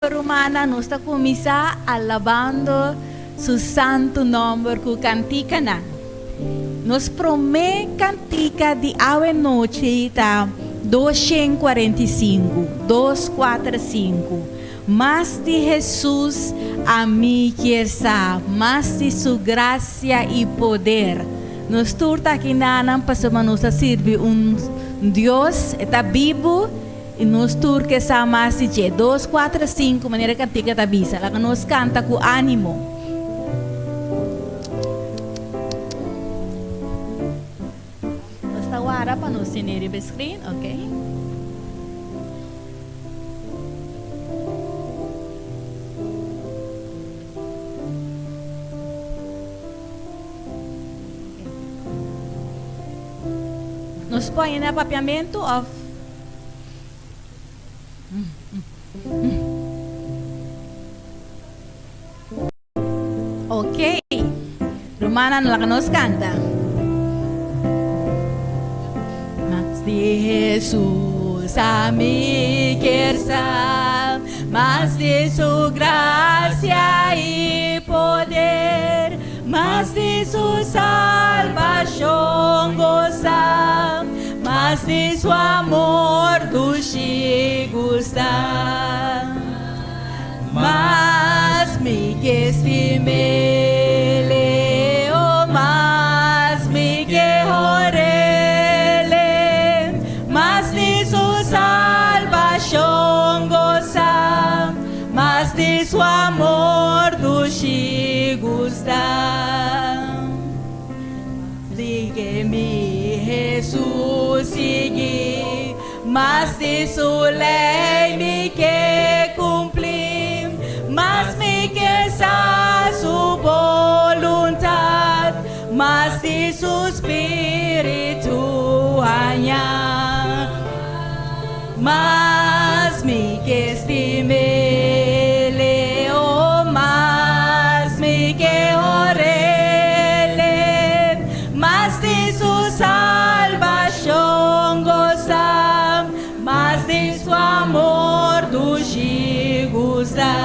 Rumannan, nos ta kuminsá alabando Su santu nòmber ku kantikanan. Nos promé kantika di awe nochi ta 245, 245, Mas di Hesus ami kier sa, mas di Su grasia i poder. Nos tur ta aki nanan pasobra nos ta sirbi un Dios, E ta bibu. I nos tur ke sa mas di dje. Dos, kuater, sinku, manera e kantika ta bisa. Laga nos kanta ku ánimo. Nos ta wara pa nos tene riba e screen, ok. Nos pone na papiamentu òf? Ok. Rumannan, laga nos kanta. Mas di Hesus ami kier sa, mas di su gracia i poder, mas di su salbashon gosa, mas di su amor dushi gusta. Mas mi ke stim'Ele, o mas mi ke hor'Ele, mas di su salbashon gosa, mas di su amor dushi gusta. Mas di ke mi Hesus sigui, mas di su lei mi ke kumpli, mas mi ke sa su boluntad, mas di su spiritu haña. Mas mi ke stim'Ele, o mas mi ke hor'Ele, mas di su salbashon gosa, mas di su amor dushi gusta.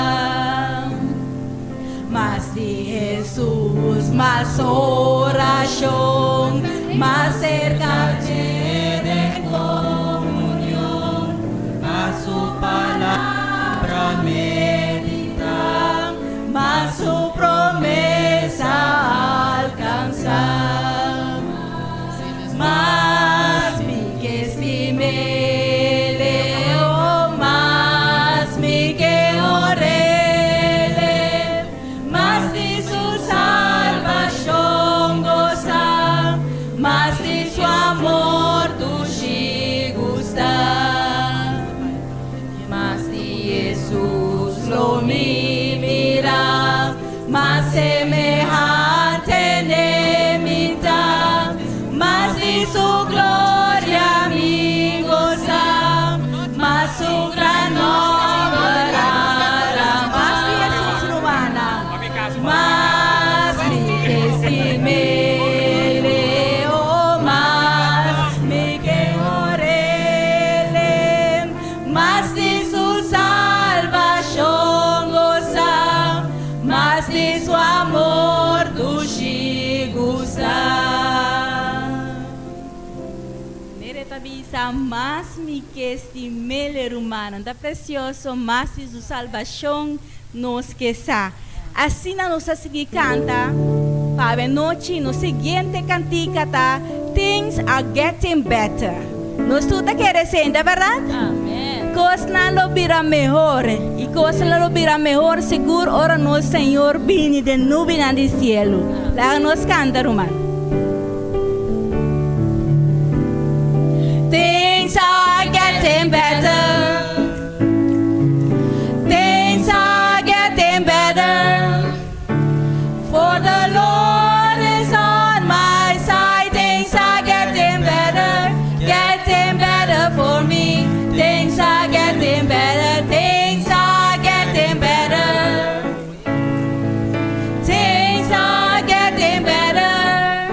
Mas di Hesus, mas orashon, mas serka dje den komunion, Mas su palabra meditá, mas su promesa alkansá. Mas mi ke stim'Ele, o mas mi ke hor'Ele, mas di su salbashon gosá, mas di su amor dushi gustá. Mas di Hesus lo mi mira, Mas semehante n'e mi ta, mas di su gloria mi gosa, mas su gran nomber alabá. Mas di Hesus rumannan, mas mi ke stim'Ele, oh mas mi ke hor'Ele. Mas di su salbashon gosa, mas di su amor dushi gusta. Nere ta bisa, Mas mi ke stim'Ele, rumannan. Ta presioso, mas di su salbashon nos ke sa. Asina nos a sigui kanta pa awenochi. Nos siguiente kantika ta Things Are Getting Better. Nos tur ta kere esei, ta bèrdat? Kosnan lo bira mehor, i kosnan lo bira mehor sigur ora nos Señor bini den nubinan di sielu. Laga nos kanta, ruman. Things are getting better. Things are getting better, for the Lord is on my side. Things are getting better, getting better for me. Things are getting better, things are getting better. Things are getting better,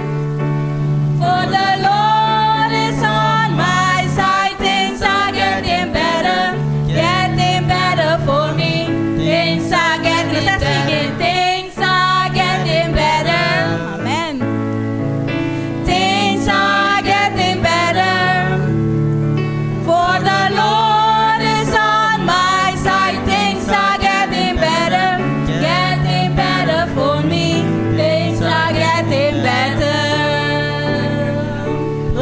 for the Lord is on my side. Things are getting better.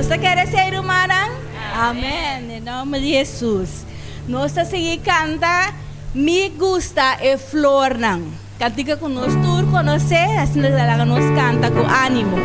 Boso ta kere esei, rumannan? Amèn. Den nòmber di Hesus. Nos ta sigui kanta Mi gusta e flornan. Kantika ku nos tur konosé, asina ta laga nos kanta ku ánimo.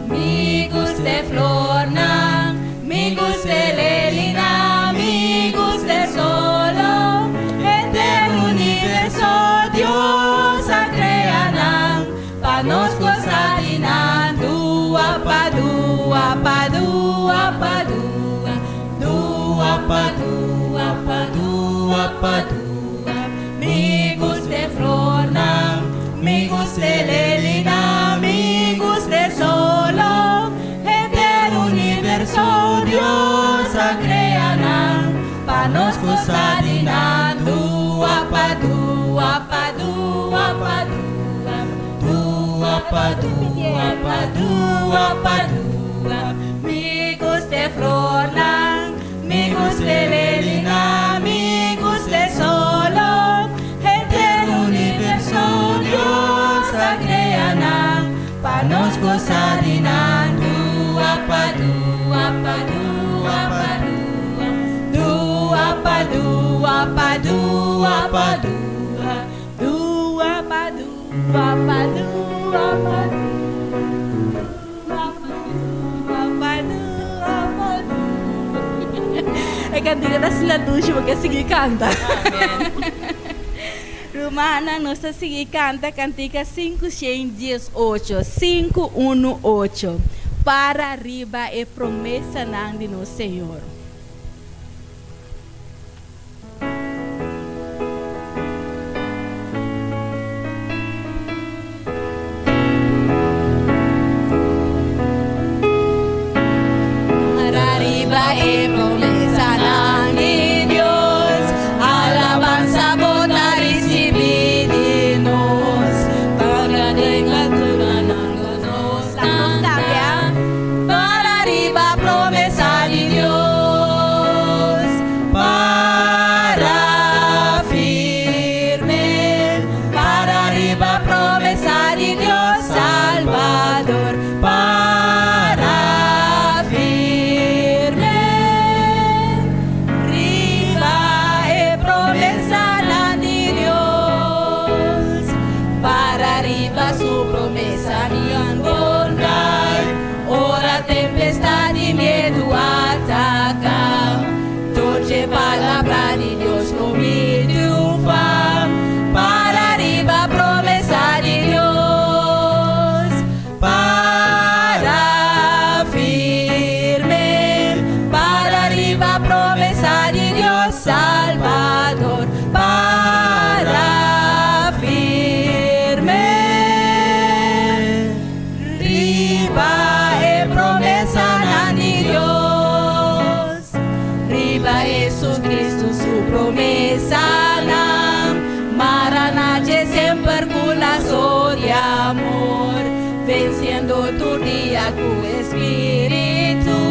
Mi gusta e flornan, mi gusta e lelinan, mi gusta e solo, henter universo Dios a crea nan. Pa nos gosa di nan dua pa dua pa dua pa dua dua pa dua pa dua pa dua Mi gusta e flornan mi gusta e lelinan mi gusta e solo henter universo Dios a crea nan pa nos gosa di nan dua pa dua pa dua pa dua dua pa dua pa dua pa dua Mi gusta e flornan mi gusta e lelinan mi gusta e solo henter universo Dios a crea nan pa nos gosa di nan dua pa dua pa dua pa dua dua pa dua pa dua pa dua dua pa dua pa dua pa dua pa dua pa dua pa dua E kantika ta asina dushi bo ke sigui kanta. Rumannan, nos ta sigui kanta kantika 518, 518, Para riba e promesanan di nos Señor. Para riba e promesanan di Dios, alabansa bo ta ricibi di nos. Para den alturanan lo nos canta, para riba promesa di Dios. Para firme, para riba promesa di Dios Salvador. Para firme riba e promesanan di Dios. Para riba su promesa ningun kai. Ora tempestad di miedu ataca, Dulce palabra di Dios lo mi triunfa. Para riba promesa di Dios. Para firme, para riba promesa di Dios Salvador. Para firme riba e promesanan di Dios. Riba Jesucristo su promesanan, mara na dje semper cu lazo di amor, venciendo tur dia cu e Spiritu,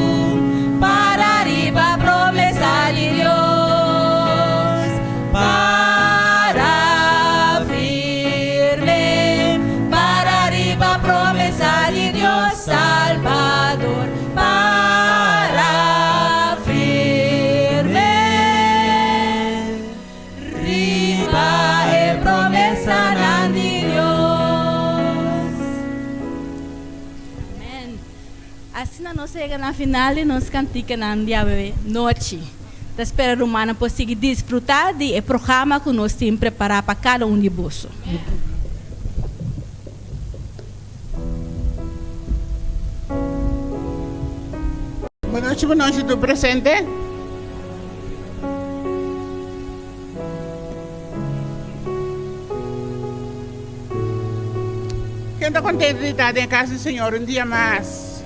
para riba promesa di Dios. Para firme, para riba promesa di Dios Salvador. Para firme riba e promesanan di Dios. Amen. Asina nos a yega na final di nos kantikanan di awe nochi. Ta spera rumannan por sigui disfruta di e programa ku nos tin prepara pa kada un di boso. Bonochi bonochi tur presente. Ken ta contento di ta den cas di Señor un dia mas?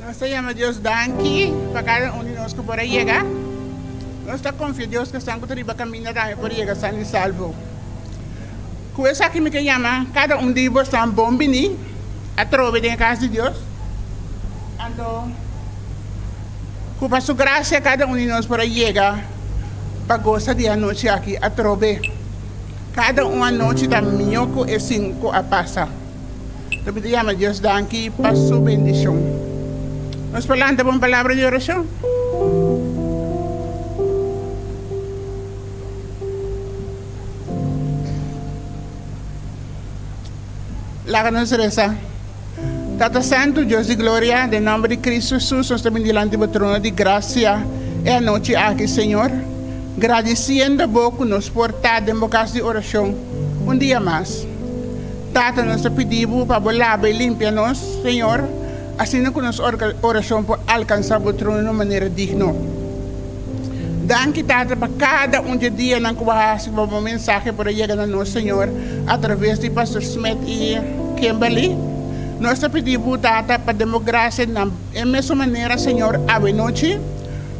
Nos ta yama Dios danki pa kada un di nos ku por a yega. Nos ta konfia Dios ku esnan ku ta riba kaminda tambe por yega san i salvo. Ku esaki mi ke yama kada un di bosnan bon bini atrobe den e kas di Dios. Anto ku pa su grasia kada un di nos por a yega pa gosa di e anochi aki atrobe. Kada un anochi ta mihó ku esin ku a pasa. Anto mi ta yama Dios danki pa su bendishon. Nos por lanta pa un palabra di orashon? Laga nos resa. Tata Santu, Dios di gloria, den nomber di Cristo Jesus nos ta bini dilanti bo trono di gracia e anochi aki, Señor, gradiciendo bo cu nos por ta den bo cas di oracion un dia mas. Tata, nos ta pidi bo pa bo laba y limpia nos, Señor, asina cu nos oracion por alcansa bo trono na un manera digno. Danki, Tata, pa kada un dje dianan ku bo a hasi pa bo mensahe por a yega na nos, Señor, atraves di Pastor Smith i Kimberly. Nos ta pidi bo, Tata, pa den bo grasia na e mesun manera, Señor, awenochi,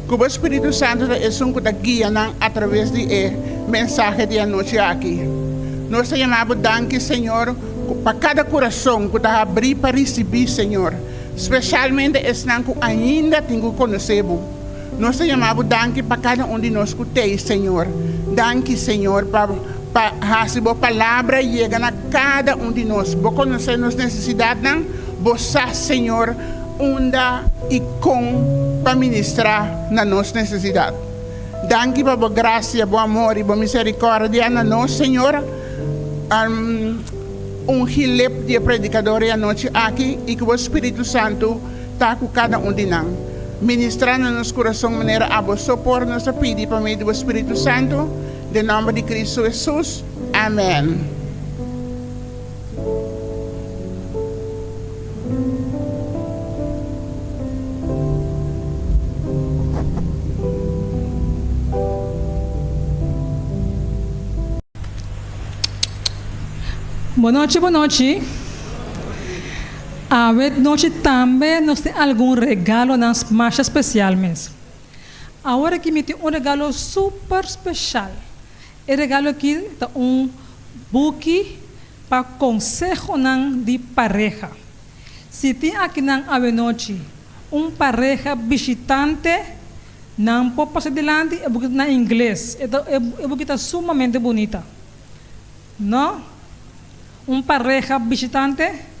ku bo Spiritu Santu ta esun ku ta guia nan atraves di e mensahe di anochi aki. Nos ta yama bo danki, Señor, pa kada kurason ku ta habrí pa risibí, Señor, spesialmente esnan ku ainda tin ku konosé bo. Nos ta yama bo danki pa kada un di nos ku tei, Señor. Danki, Señor, pa pa hasi bo palabra yega na kada un di nos. Bo konosé nos nesesidatnan, bo sa, Señor, unda i kon pa ministrá na nos nesesidat. Danki pa bo grasia, bo amor i bo miserikòrdia na nos, Señor. Ungi lep di e predikador e anochi aki i ku bo Spiritu Santu Ta ku kada un di nan. Ministrá na nos kurason manera abo so por, nos ta pidi pa medio di bo Spiritu Santu, den nòmber di Kristu Hesus. Amèn. Bo nochi, bo nochi. Awe nochi tambe nos tin algun regalonan masha spesial mes. Awor aki mi tin un regalo super speshal. E regalo aki ta un buki pa konsehonan di pareha. Si tin akinan awe nochi un pareha bishitante, nan por pasa dilanti, e buki ta na ingles. E buki ta sumamente bunita. No? Un pareha bishitante?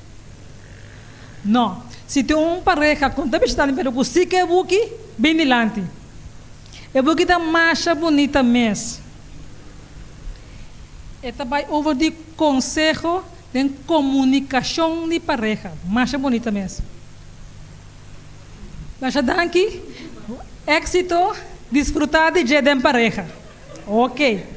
No. Si tin un pareha ku no ta bishitante pero ku si ke e buki, bin dilanti. E buki ta masha bunita mes. E ta bai over di konseho den komunikashon di pareha. Masha bunita mes. Masha danki. Éksito. Disfrutá di dje den pareha. Oke.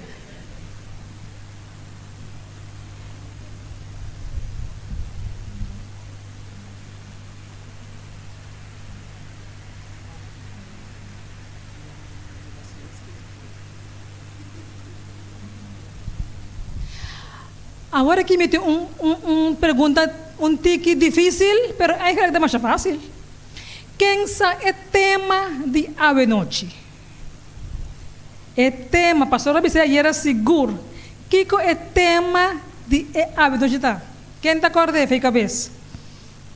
Awor aki mi tin un un un pregunta un tiki dificil, pero eigenlijk ta masha facil. Ken sa e tema di awenochi? E tema, Pastor a bisa ayera sigur. Kiko e tema di e awenochi ta? Ken ta kòrda e fei kabes?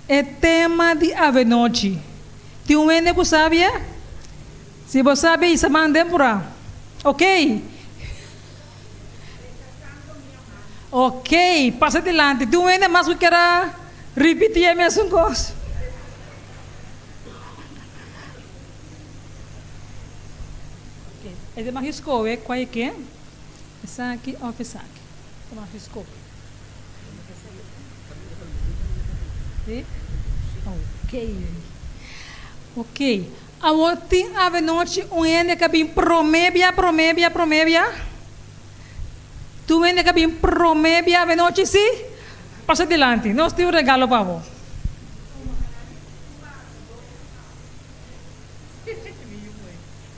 E tema di awenochi. Tin un hende ku sabi e? Si bo sabi, isa man den purá. Okey. Okey, pasa dilanti. Tin un hende mas ku kier a ripití e mesun kos? E ta mag skohe kua e ke, esaki òf esaki. Ta mag skohe. Sí? Okey. Okey. Awor tin avenochi un hende ka bin promé bia, promé bia, promé bia? Tur hende ka bin promé bia avenochi, sí? Pasa dilanti. Nos tin un regalo pa bo.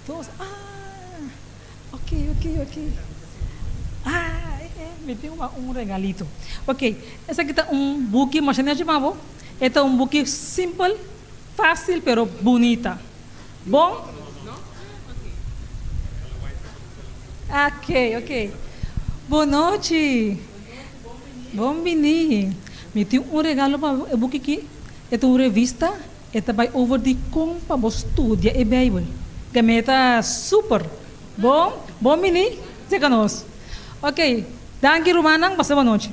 Dos, ah, ok, ok, ok. Ah, eh, eh, mi tin un regalito. Ok, esaki ta un buki, masha nechi pa bo. E ta un buki simpel. Fásil pero bunita. Bon? Ok, ok. Bon nochi. Bon bini. Mi tin un regalo pa e buki aki. E ta un revista. E ta bai over di kon pa bo studia e Beibel. Ke mi ta super. Bon, bon bini. Serka nos. Ok. Danki rumannan. Pasa bon nochi.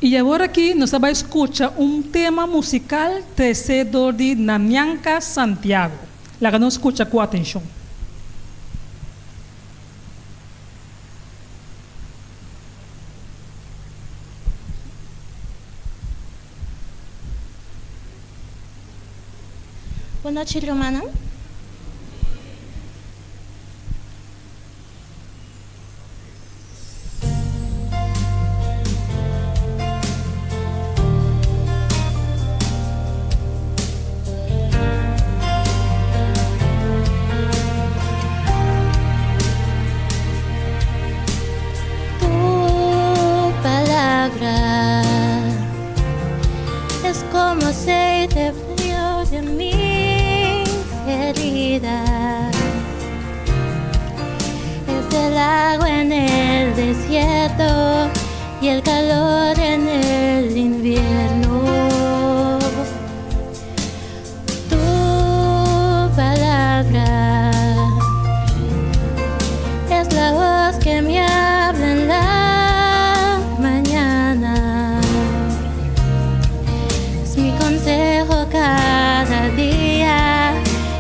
I awor aki nos ta bai skucha un tema musikal tresé dor di Namianka Santiago. Laga nos skucha ku atenshon. Bon nochi rumannan. Tu palabra es como aceite frío de mis heridas. Es el agua en el desierto y el calor en el invierno. Tu palabra es la voz que me habla en la mañana. Es mi consejo cada día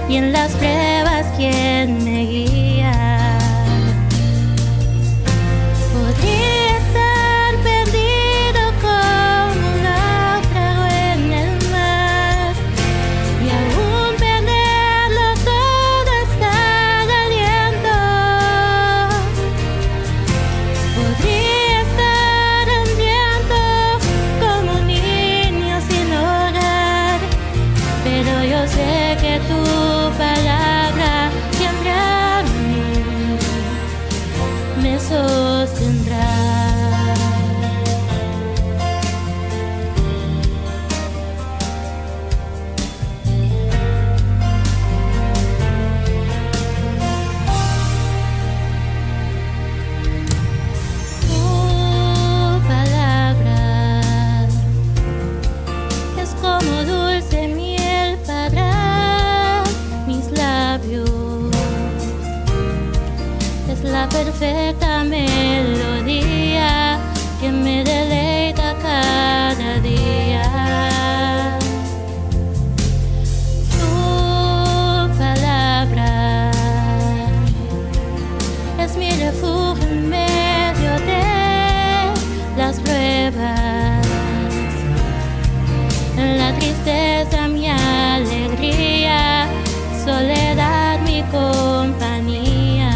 y en las pruebas quien me guía. Podría estar perdido como un náufrago en el mar y aún perderlo todo hasta el aliento. Podría estar hambriento como un niño sin hogar, pero yo sé que tu palabra siempre a mí me sostendrá. Tu palabra es como dulce miel para mis labios. Es la perfecta melodía que me deleita cada día. Tu palabra es mi refugio en medio de las pruebas. En la tristeza mi alegría, soledad mi compañía.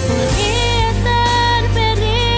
Podría estar perdido.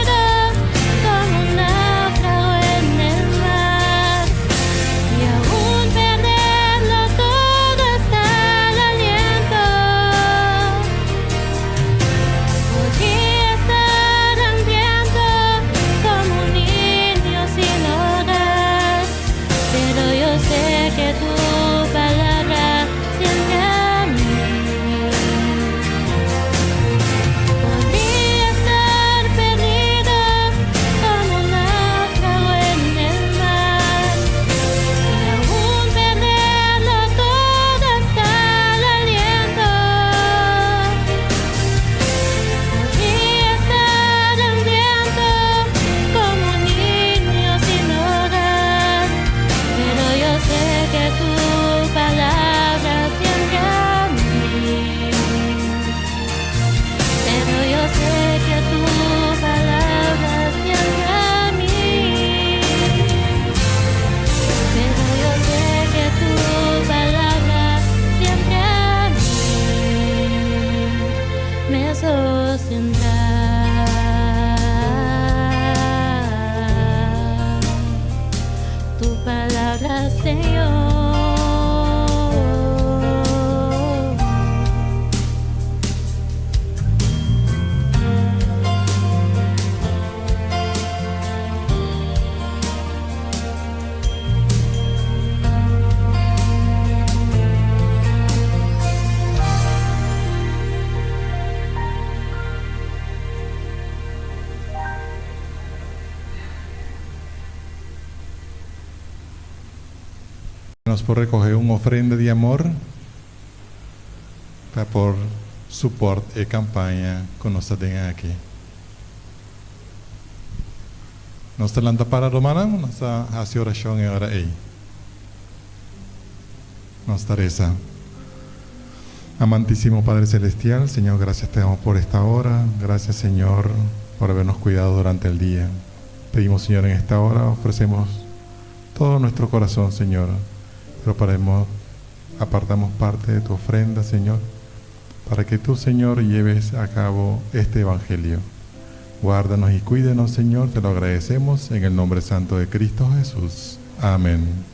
por recoge un ofrenda di amor pa por support e campaña cu nos ta den aki. Nos ta lanta para rumannan, nos ta haci oracion e ora ey. Nos ta reza. Amantísimo Padre Celestial, Señor, gracias te damos por esta hora. Gracias, Señor, por habernos cuidado durante el día. Pedimos, Señor, en esta hora, ofrecemos todo nuestro corazón, Señor, pero paremos, apartamos parte de tu ofrenda, Señor, para que tú, Señor, lleves a cabo este Evangelio. Guárdanos y cuídenos, Señor, te lo agradecemos en el nombre santo de Cristo Jesús. Amén.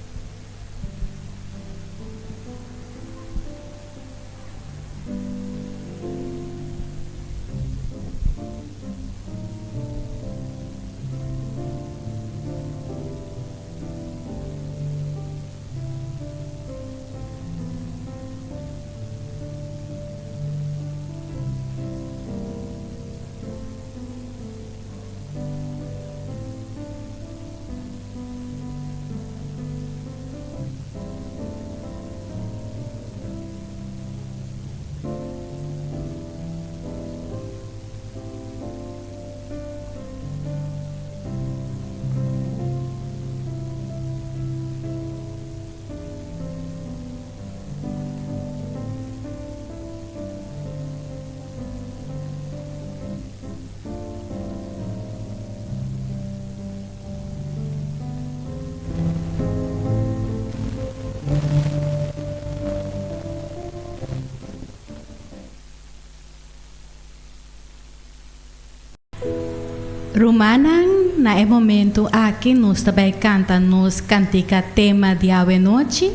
Rumannan, na e momento aki nos ta bai kanta nos kantika tema di awe nochi.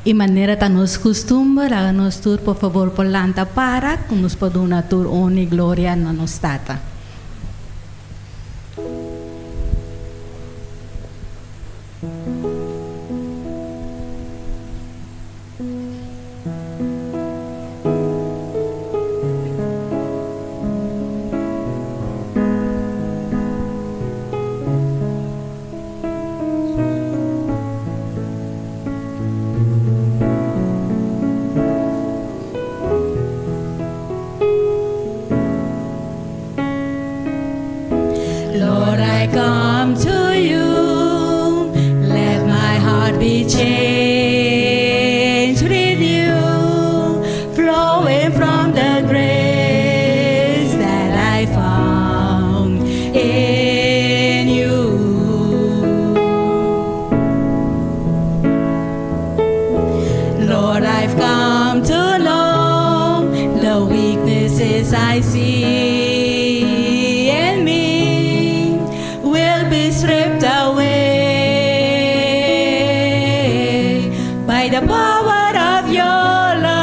I manera ta nos kustumber, laga nos tur por fabor por lanta para ku nos por duna tur honor i gloria na nos Tata. Lord, I come to you. Let my heart be changed with you, flowing from the grace that I found in you. Lord, I've come to know the weaknesses I see in me will be stripped away by the power of your love.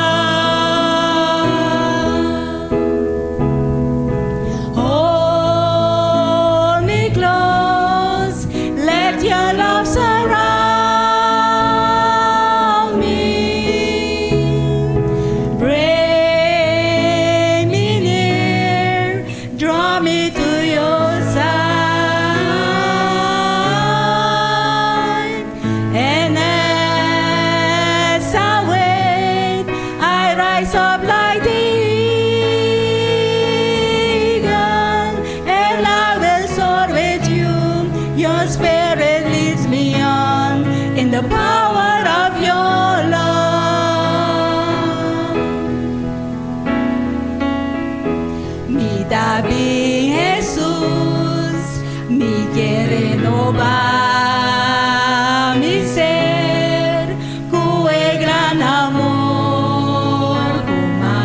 Hold me close, let your love surround me. Bring me near, draw me to your side. And as I wait, I rise up like the eagle, and I will soar with you. Your spirit leads me on in the power of your love. Mi ta bin Jesus, mi ke renobá mi ser, ku e gran amor, ku m'a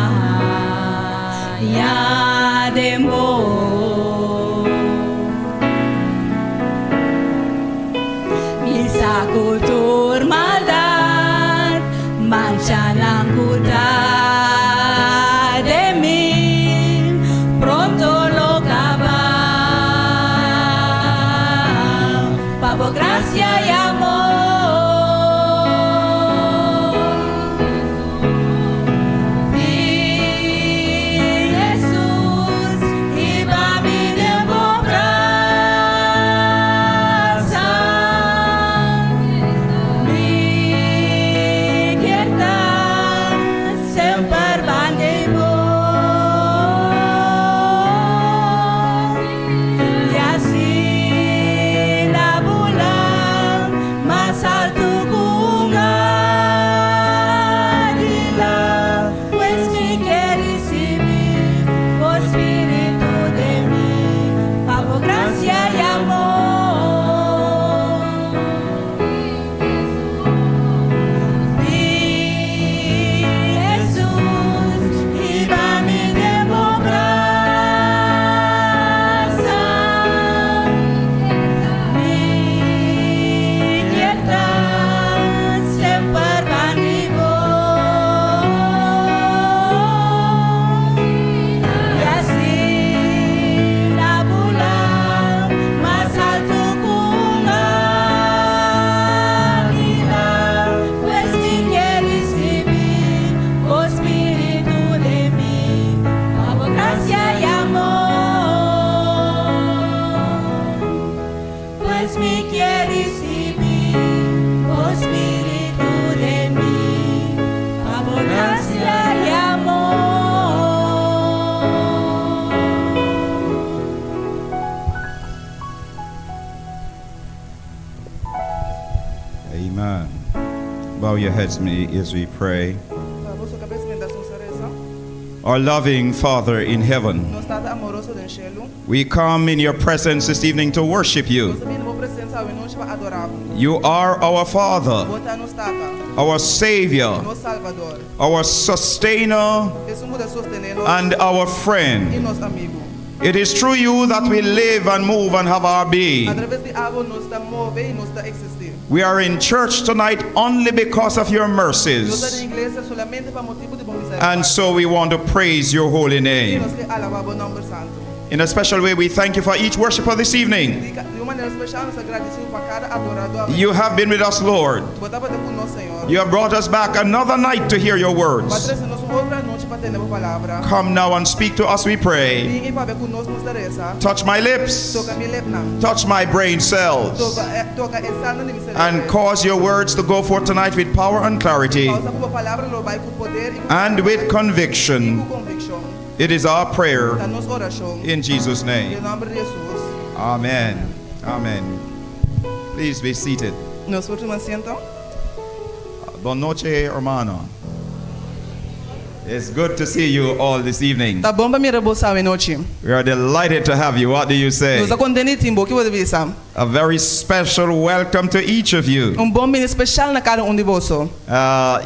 Bow your heads me as we pray. Baha boso kabes mientras nos ta resa. Our loving Father in heaven, Nos Tata amoroso den shelu, we come in your presence this evening to worship nos you. ta bini den bo presensia awe nochi pa adorá bo. You are our Father, Bo ta nos Tata, our Savior, nos Salvador, our Sustainer, esun ku ta sostené nos and our i friend. nos amigu. It is through you that we live and move and have our A being. traves di abo nos ta move i nos ta eksistí. We are in church tonight only because of your Nos ta mercies. den iglesia solamente pa motibu di bo And miserikòrdia. so we want to praise your holy I name. nos ke alabá bo nòmber santu. In a special way, we thank you for each worshiper this evening. Di di un manera spesial nos ta gradisí bo pa kada adoradó awe. You have been with us, Lord. Bo tabata ku nos, Señor. You have brought us back another night to hear your Bo a words. trese nos un otro anochi pa tende bo palabra. Come now and speak to us, we pray. Bin i papia ku nos, nos ta resa. Touch my lips, Toka mi lepnan. touch my brain cells, Toka e, toka e selnan di mi and serebro. cause your words to go forth tonight with power and clarity Kousa ku bo palabra lo bai ku poder i ku and with i conviction. ku konvikshon. It is our prayer Ta nos orashon. in Jesus' Den name. nòmber di Hesus. Amen. Amen. Please be seated. Nos por tuma asiento. Bon noche, hermano. It's good to see you all this evening. Ta bon pa mira boso awe nochi. We are delighted to have you. What do you say? Nos ta kontentu di tin bo, ki bo ta bisa? A very special welcome to each of you. Un bon bini spesial na kada un di boso.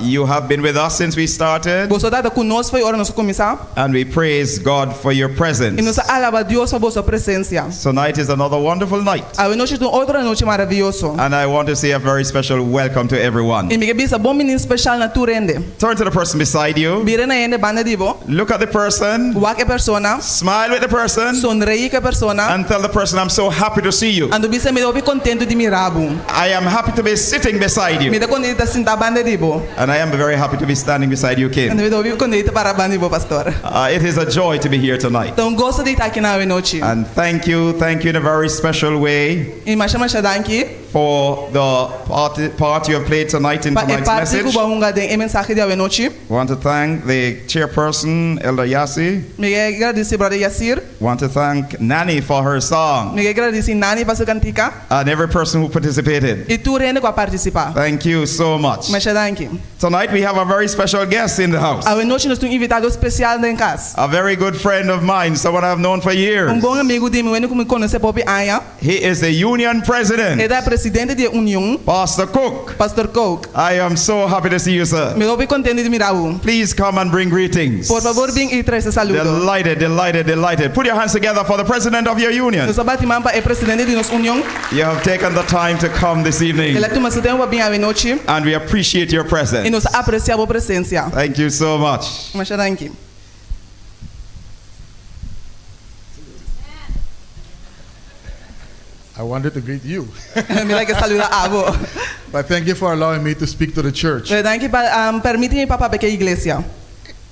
You have been with us since we started, Boso tabata ku nos for di ora nos a kuminsá. and we praise God for your I nos presence. ta alabá Dios pa boso presensia. Tonight is another wonderful night, Awe nochi ta un otro anochi maravioso. and I want to say a very special welcome to everyone. I mi ke bisa bon bini spesial na tur hende. Turn to the person beside you, Bira na hende banda di bo. look at the person, Wak e persona. smile with the person, Sonreí ku e persona. and tell the person, I'm so happy to see you. Anto bisa mi ta hopi kontentu di mira bo. I am happy to be sitting beside Mi you. ta kontentu di ta sinta banda di bo. And I am very happy to be standing beside you, Kim. Anto mi ta hopi kontentu di ta para banda di bo, pastor. It is a joy to be here tonight. Ta un goso di ta aki na awe nochi. And thank you, thank you in a very special way I masha masha danki for the part, part you have played tonight in pa e tonight's parti ku message. bo a hunga den e mensahe di awe nochi. Want to thank the chairperson, Elder Yasi. Mi ke gradisí Brother Yasir. Want to thank Nani for her song Mi ke gradisí Nani pa su kantika. and every person who participated. I tur hende ku a partisipá. Thank you so much. Masha danki. Tonight we have a very special guest in the house. Awe nochi nos tin un invitado spesial den kas. A very good friend of mine, someone I've known for years. Un bon amigu di mi, un hende ku mi konosé pa hopi aña. He is the union president. E ta e presidente di e union. Pastor Cook. Pastor Cook. I am so happy to see you, sir. Mi hopi kontentu di mira bo. Please come and bring greetings. Por fabor bin i trese saludo. Delighted, delighted, delighted. Put your hands together for the president of your union. Nos ta bati man pa e presidente di nos union. You have taken the time to come this evening. El a tuma su tempu pa bin awe nochi. And we appreciate your presence. I nos ta apresiá bo presensia. Thank you so much. Masha danki. I wanted to greet you. Mi like saluda abo. But thank you for allowing me to speak to the church. Pero danki pa um, permiti mi pa papia ku e iglesia.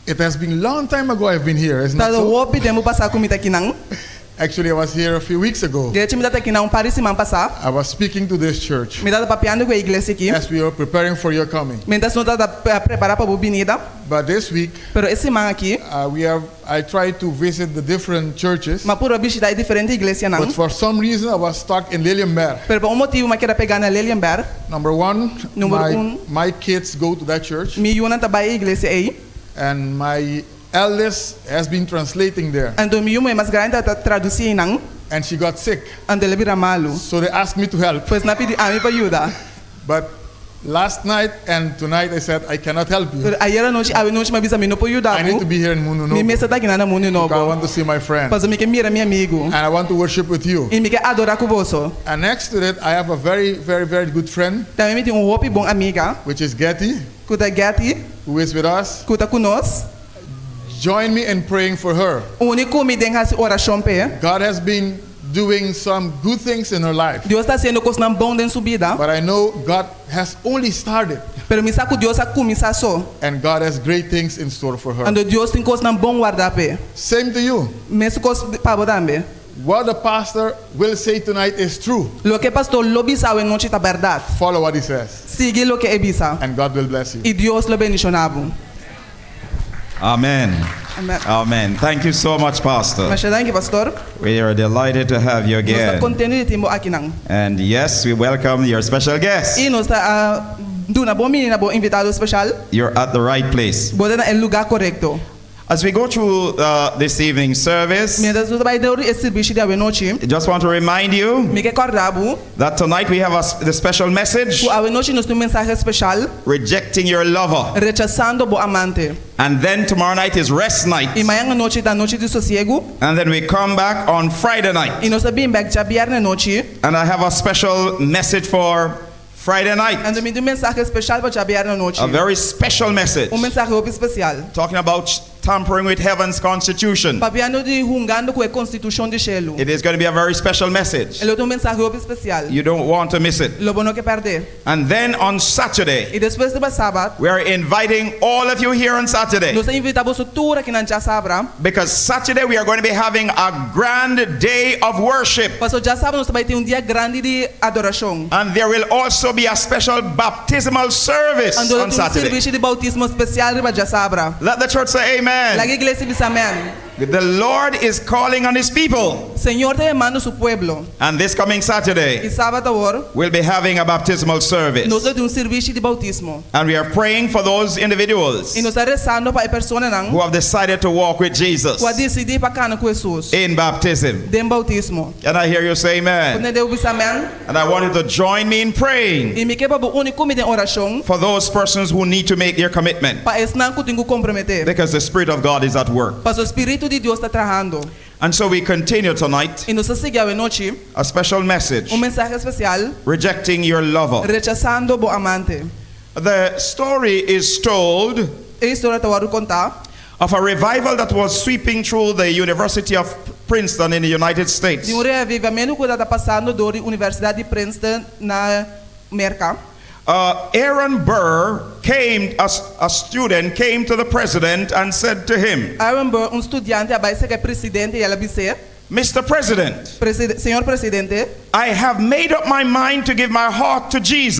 It has been long time ago I've been here, isn't it Ta so? hopi tempu pasá ku mi ta akinan. Actually, I was here a few weeks ago. De hecho, mi tabata akinan un par di siman pasá. I was speaking to this church. Mi tabata papiando ku e iglesia aki. As we were preparing for your coming. Mientras nos tabata prepará pa bo binida. But this week, Pero e siman aki, we have, I tried to visit the different churches. M'a purba bishitá e diferente iglesianan. But for some reason, I was stuck in Lilienberg. Pero pa un motibu m'a keda pegá na Lilienberg. Number one, Number my, un, my kids go to that church. Mi yunan ta bai e iglesia ei. And my eldest has been translating there. Anto mi yu muhé mas grandi ta tradusí einan. And she got sick. Anto el a bira malu. So they asked me to help. Pues nan a pidi ami pa yuda. But last night and tonight I said I cannot help you. Pero ayera nochi, awe nochi mi a bisa mi no por yuda I need bo. to be here in Mundo Mi Nobo. mester ta akinan na Mundu Because I Nobo. want to see my friend. Pasobra mi ke mira mi amigu. And I want to worship with you. I mi ke adorá ku boso. And next to that I have a very, very, very good friend. Tambe mi tin un hopi bon amiga. Which is Getty. Ku ta Getty. Who is with us. Ku ta ku nos. Join me in praying for her. Uni ku mi den hasi orashon p'e. God has been doing some good things in her life. Dios ta hasiendo kosnan bon den su bida. But I know God has only started. Pero mi sa ku Dios a kuminsá so. And God has great things in store for her. Anto Dios tin kosnan bon wardá p'e. Same to you. Mesun kos pa bo tambe. What the pastor will say tonight is true. Loke pastor lo bisa awe nochi ta bèrdat. Follow what he says. Sigui loke e bisa. And God will bless you. I Dios lo bendishoná bo. Amen. Amen. Amen. Thank you so much, Pastor. Masha danki, Pastor. We are delighted to have you Nos ta again. kontentu di tin bo akinan. And yes, we welcome your special guest. I nos ta Duna bon bini na bo invitado spesial. You're at the right place. Bo ta na e lugá korekto. As we go through this evening's service, Mientras nos ta bai dor di e sirbishi di awenochi, I just want to remind you mi ke kòrda bo that tonight we have a, the special message ku awenochi nos tin un mensahe spesial, Rejecting Your Lover. Rechasando Bo Amante. And then tomorrow night is rest night. I mañan anochi ta nochi di sosiegu. And then we come back on Friday night. I nos ta bin bèk djabièrnè nochi. And I have a special message for Friday night. Anto mi tin un mensahe spesial pa djabièrnè anochi. A very special message. Un mensahe hopi spesial. Talking about tampering with heaven's constitution. Papiando di hungando ku e konstitushon di shelu. It is going to be a very special message. E lo ta un mensahe hopi spesial. You don't want to miss it. Lo bo no ke pèrdè. And then on Saturday, I despues riba sabat, we are inviting all of you here on Saturday. Nos ta invitá boso tur akinan djasabra. Because Saturday we are going to be having a grand day of worship. Pasobra djasabra nos ta bai tin un dia grandi di adorashon. And there will also be a special baptismal service Anto lo on tin un Saturday. sirbishi di boutismo spesial riba djasabra. Let the church say amen. Laga iglesia bisa amèn. The Lord is calling on his people. Señor ta yamando su pueblo. And this coming Saturday, I sabat awor, we'll be having a baptismal service. nos lo tin un sirbishi di boutismo. And we are praying for those individuals I nos ta resando pa e personanan who have decided to walk with Jesus ku a disidí pa kana ku Hesus in baptism. den boutismo. Can I hear you say amen? Por tende bo bisa amèn? And I want you to join me in praying I mi ke pa bo uni ku mi den orashon for those persons who need to make their commitment pa esnan ku tin ku komprometé. because the Spirit of God is at work. Paso spiritu di Dios ta trahando. And so we continue tonight I nos ta sigui awenochi a special message un mensahe spesial, rejecting your lover. Rechasando bo amante. The story is told E historia ta wòrdu kontá of a revival that was sweeping through the University of Princeton in the United States. di un reavivamentu ku tabata pasando dor di Universidat di Princeton na Merka. Aaron Burr came, a, a student came to the president and said to him, Aaron Burr, un studiante, a bai serka e presidente i el a bis'é, Mr. President, Preside- Señor Presidente, I have made up my mind to give my heart to Jesus.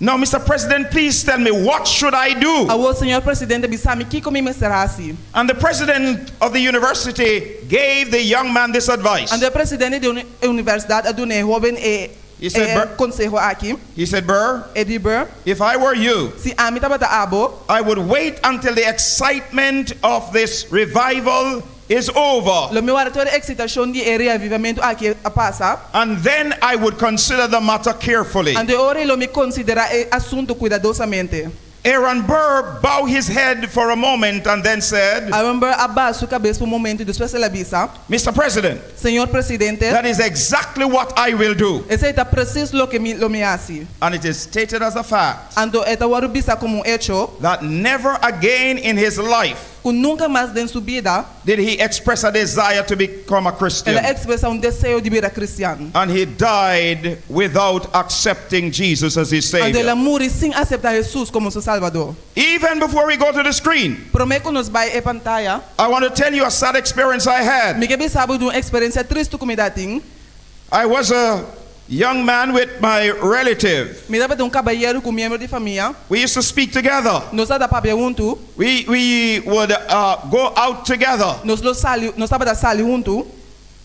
Now, Mr. President, please tell me, what should I do? Awor, Señor Presidente, bisa mi kiko mi mester hasi. And the president of the university gave the young man this advice. Anto e presidente di e universidat a duna e hóben e He said, e Burr, konseho aki. He said, Burr, E di, Burr, if I were you, si ami tabata abo, I would wait until the excitement of this revival is over. Lo mi warda tur e eksitashon di e reavivamentu aki a pasa. And then I would consider the matter carefully. Anto e ora ei lo mi konsiderá e asuntu kuidadosamente. Aaron Burr bowed his head for a moment and then said, Aaron Burr a baha su kabes pa un momento i despues el a bisa, Mr. President, Señor Presidente, that is exactly what I will do. esei ta presis loke mi lo mi hasi. And it is stated as a fact Anto e ta wòrdu bisa komo un echo that never again in his life ku nunka mas den su bida did he express a desire to become a Christian. el a ekspresá un deseo di bira kristian. And he died without accepting Jesus as his Anto el a Savior. muri sin aseptá Hesus komo su Salbador. Even before we go to the screen, Promé ku nos bai e pantaya, I want to tell you a sad experience I had. mi ke bisa bo di un eksperensia tristu ku mi ta tin. I was a young man with my relative. Mi tabata un kabayero ku miembro di famia. We used to speak together. Nos tabata papia huntu. We, we would go out together. Nos lo sali, nos tabata sali huntu.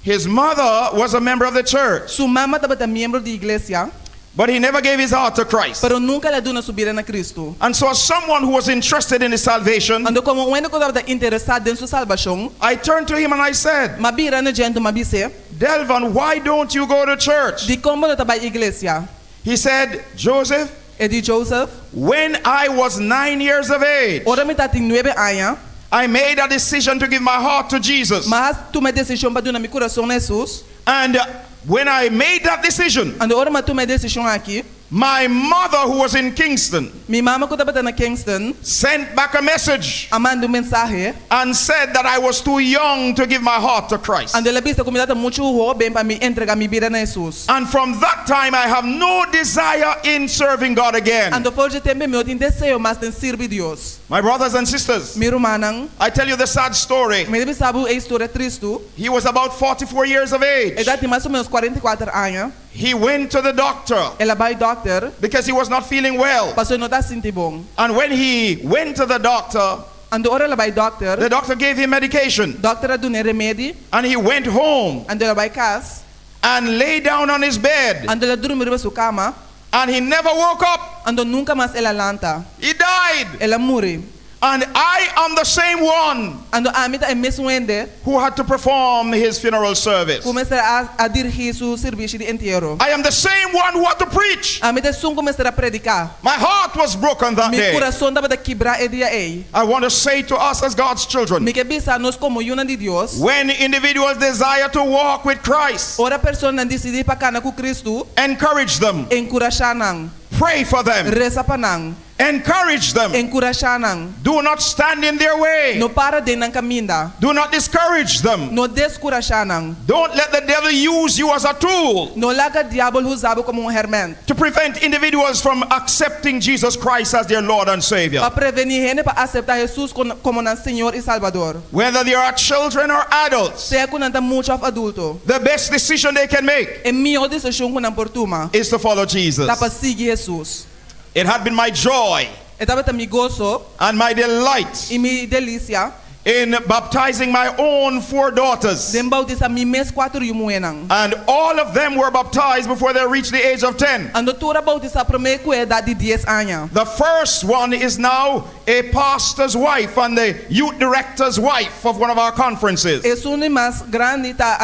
His mother was a member of the church. Su mama tabata miembro di iglesia. But he never gave his heart to Christ. Pero nunka el a duna su bida na Kristu. And so, as someone who was interested in his salvation, Anto komo un hende ku tabata interesá den su salbashon, I turned to him and I said, m'a bira na dje anto m'a bis'é, Delvon, why don't you go to church? Dikon bo no ta bai iglesia? He said, Joseph, E di, Joseph, when I was nine years of age, ora mi tatin nuebe aña, I made a decision to give my heart to Jesus. m'a tuma e desishon pa duna mi kurason na Hesus. And when I made that decision, Anto ora m'a tuma e desishon aki, my mother, who was in Kingston, mi mama ku tabata na Kingston, sent back a message a manda un mensahe and said that I was too young to give my heart to Christ. Anto el a bisa ku mi tabata muchu hóben pa mi entregá mi bida na Hesus. And from that time, I have no desire in serving God again. Anto for dje tempu mi no tin deseo mas den sirbi Dios. My brothers and sisters, Mi rumannan, I tell you the sad story. mi ta bisa bo e historia tristu. He was about 44 years of age. E tabatin mas o ménos 44 aña. He went to the doctor El a bai dòkter because he was not feeling well. pasobra e no ta sinti bon. And when he went to the doctor, Anto ora el a bai dòkter, the doctor gave him medication. dòkter a dun'é remedi. And he went home Anto el a bai kas and lay down on his bed. Anto el a drumi riba su kama. And he never woke up. Anto nunka mas el a lanta. He died. El a muri. And I am the same one Anto ami ta e mesun hende who had to perform his funeral service. ku mester a a dirigí su servisio di entiero. I am the same one who had to preach. Ami ta esun ku mester a prediká. My heart was broken that Mi day. kurason tabata kibrá e dia ei. I want to say to us as God's children, Mi ke bisa nos komo yunan di Dios, when individuals desire to walk with Christ, ora personanan disidí pa kana ku Kristu, encourage them, enkurashá nan, pray for them, resa pa nan, encourage them. enkurashá nan. Do not stand in their way. No para den nan kaminda. Do not discourage them. No deskurashá nan. Don't let the devil use you as a tool No laga diabel usa bo komo un hèrmènt to prevent individuals from accepting Jesus Christ as their Lord and Savior. pa prevení hende pa aseptá Hesus komo nan Señor i Salbador. Whether they are children or adults, Sea ku nan ta mucha òf adulto, the best decision they can make e mihó desishon ku nan por tuma is to follow Jesus. ta pa sigui Hesus. It had been my joy E tabata mi goso and my delight i mi delisia in baptizing my own four daughters. den boutisá mi mes kuater yu muhénan. And all of them were baptized before they reached the age of 10. Anto tur a boutisá promé ku e edat di dies aña. The first one is now a pastor's wife and the youth director's wife of one of our conferences. Esun di mas grandi ta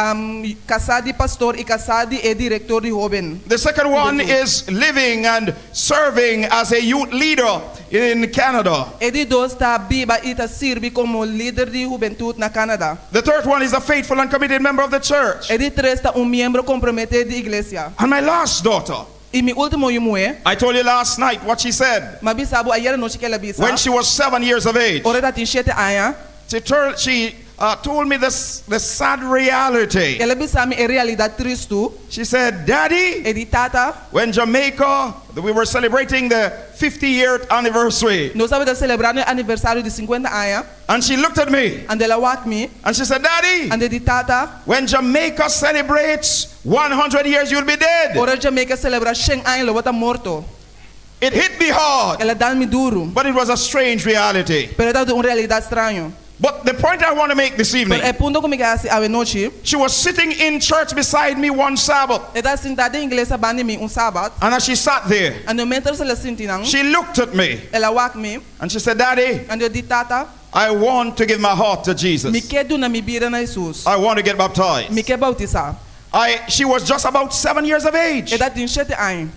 kasá di pastor i kasá di e direktor di hóben. The second one is living and serving as a youth leader in Canada. E di dos ta biba i ta sirbi komo lider di hubentut na Canada. The third one is a faithful and committed member of the church. E di tres ta un miembro komprometé di iglesia. And my last daughter, I mi último yu muhé. I told you last night what she said. M'a bisa bo ayera nochi kiko el a bisa. When she was 7 years of age. Ora e tatin shete aña. She she told me this, the sad reality. El a bisa mi e realidat tristu. She said, Daddy, E di, Tata, when Jamaica, we were celebrating the 50 year anniversary. Nos tabata selebrando e aniversario di sinkuenta aña. And she looked at me. Anto el a wak mi. And she said, Daddy, Anto e di, Tata, when Jamaica celebrates 100 years, you'll be dead. Ora Jamaica selebrá shen aña, lo bo ta morto. It hit me hard. El a dal mi duru. But it was a strange reality. Pero e tabata un realidat straño. But the point I want to make this evening. Pero e punto ku mi ke hasi awe nochi. She was sitting in church beside me one Sabbath. E ta sintá den iglesia banda di mi un Sabat. And as she sat there, Anto miéntras el a sinti nan. She looked at me. El a wak mi. And she said, Daddy, Anto e di, Tata, I want to give my heart to Jesus. Mi ke duna mi bida na Hesus. I want to get baptized. Mi ke boutisá. I, she was just about 7 years of age. E tatin shete aña.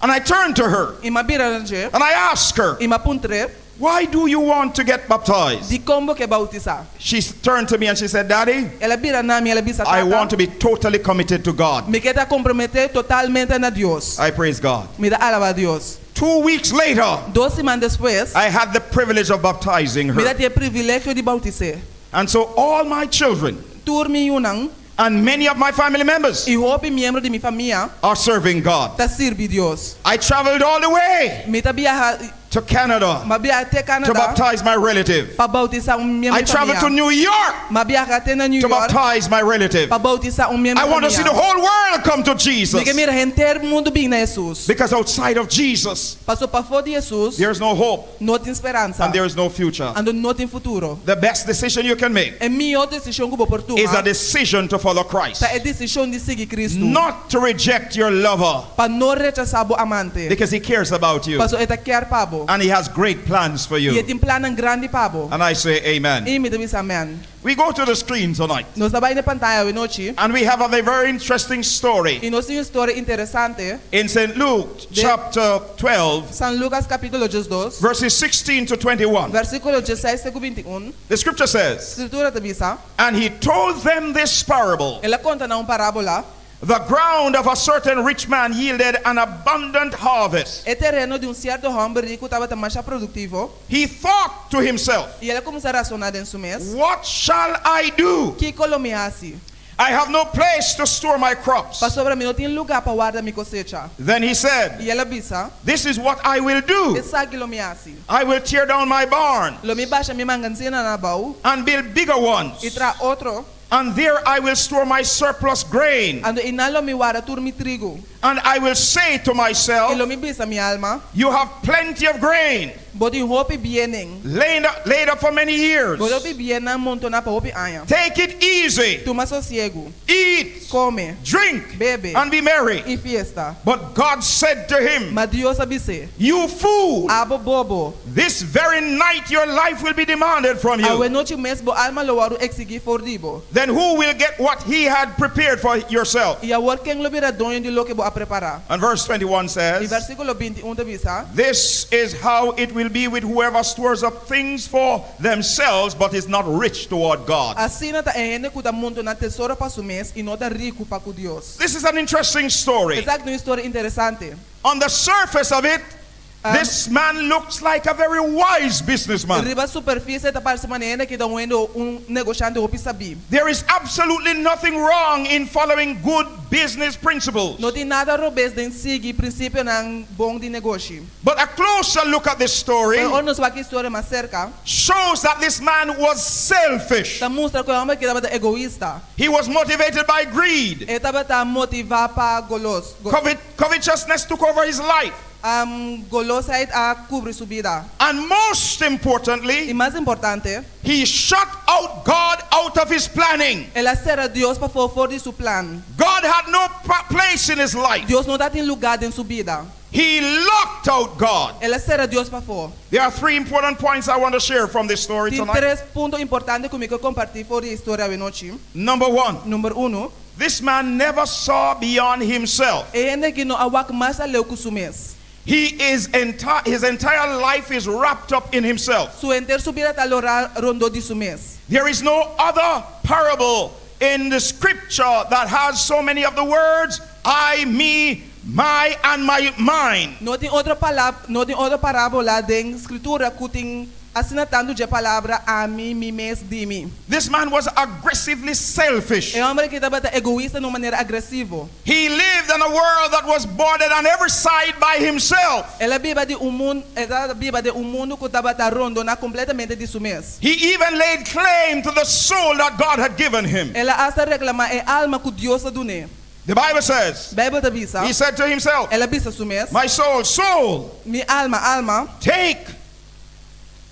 And I turned to her. I m'a bira na dje. And I asked her. I m'a puntr'é. Why do you want to get baptized? Dikon bo ke boutisá? She turned to me and she said, Daddy, El a bira na mi, el a bisa, I Tata, want to be totally committed to God. Mi ke ta komprometé totalmente na Dios. I praise God. Mi ta alabá Dios. Two weeks later, Dos siman despues, I had the privilege of baptizing mi her. ta tin e privilegio di boutis'é. And so all my children Tur mi yunan and many of my family members i hopi miembro di mi famia are serving God. ta sirbi Dios. I traveled all the way Mi ta biaha to Canada M'a biaha te to Canada baptize my relative. pa boutisá un miembro I di traveled to famia. New York M'a biaha te na New to York baptize my relative. pa boutisá un miembro I di want to see the famia. whole world come to Mi Jesus. ke mira henter mundu bin na Hesus. Because outside of Jesus, Paso pafó di Hesus there is no hope no tin speransa and there is no future. anto no tin futuro. The best decision you can make E mihó desishon ku bo por is a tuma decision to follow Christ, ta e desishon di sigui Kristu. not to reject your lover Pa no rechasá bo amante. because he cares about you Paso e ta kier pa bo. and he has great plans for I e you. tin plannan grandi pa bo. And I say, Amen. I mi ta bisa amèn. We go to the screen tonight Nos ta bai na pantaya awe nochi. and we have a very interesting story I nos tin un storia interesante. in St. Luke De- chapter 12, San Lucas kapítulo 12, verses 16 to 21. versíkulo 16 te ku 21. The scripture says, Skritura ta bisa. And he told them this parable. El a konta nan un parábola. The ground of a certain rich man yielded an abundant harvest. E tereno di un sierto hòmber riku tabata masha produktivo. He thought to himself, I el a kuminsá rasoná den su mes. What shall I do? Kiko lo mi hasi? I have no place to store my crops. Pasobra mi no tin lugá pa warda mi kosecha. Then he said, I el a bisa, This is what I will do. Esaki lo mi hasi. I will tear down my barn Lo mi basha mi mangansinanan abou and build bigger ones. i traha otro. And there I will store my surplus grain. Anto einan lo mi warda tur mi trigo. And I will say to myself, I lo mi bisa mi alma, You have plenty of grain. Bo tin hopi biennan. Laid up for many years. Bo tin hopi biennan montoná pa hopi aña. Take it easy. Tuma sosiegu. Eat, Kome. Drink, Bebe. And be merry. I fiesta. But God said to him, Ma Dios a bis'é. You fool, Abo bobo. This very night your life will be demanded from Awe you. nochi mes bo alma lo wòrdu eksigí for di bo. Then who will get what he had prepared for yourself? I awor ken lo bira doño di loke bo a prepará? And verse 21 I says, versíkulo 21 ta bisa. This is how it will be with whoever stores up things for themselves but is not rich toward God. Asina ta e hende ku ta montoná tesoro pa su mes i no ta riku pa ku Dios. This is an interesting story. Esaki ta un historia interesante. On the surface of it, this man looks like a very wise businessman. Riba superfisie ta parse manera ku ta un negoshante hopi sabí. There is absolutely nothing wrong in following good business principles. No tin nada robes den sigui prinsipionan bon di negoshi. But a closer look at this story Pero ora nos wak e historia mas serka, shows that this man was selfish. ta mustra ku e hòmber aki tabata egoista. He was motivated by greed. E tabata motivá pa golos. Go, Covetousness took over his life. Golosheid a kubri su bida. And most I importantly, mas importante, he shut out God out of his planning. el a sera Dios pafó for di su plan. God had no place in his life. Dios no tabatin lugá den su bida. He locked out God. El a sera Dios pafó. There are three important points I want to share from this story Tin tonight. tres punto importante ku mi ke kompartí for di e historia awe nochi. Number one, Number 1, this man never saw beyond himself. e hende aki no a wak mas aleu ku su mes. His entire life is wrapped up in himself. Su henter su bida ta lorá rondó di su mes. There is no other parable in the scripture that has so many of the words I, me, my, and my mine. No tin otro palabra, no tin otro parábola den skritura ku tin asina tantu dje palabra ami, mi mes, di mi. This man was aggressively selfish. E hòmber aki tabata egoista na un manera agresivo. He lived in a world that was bordered on every side by himself. El a biba den un mundu, el a biba den un mundu ku tabata rondoná kompletamente di su mes. He even laid claim to the soul that God had given him. El a asta reklamá e alma ku Dios a dun'é. The Bible says, Beibel ta bisa, he said to himself, El a bisa su mes, My soul, soul, Mi alma, alma, take.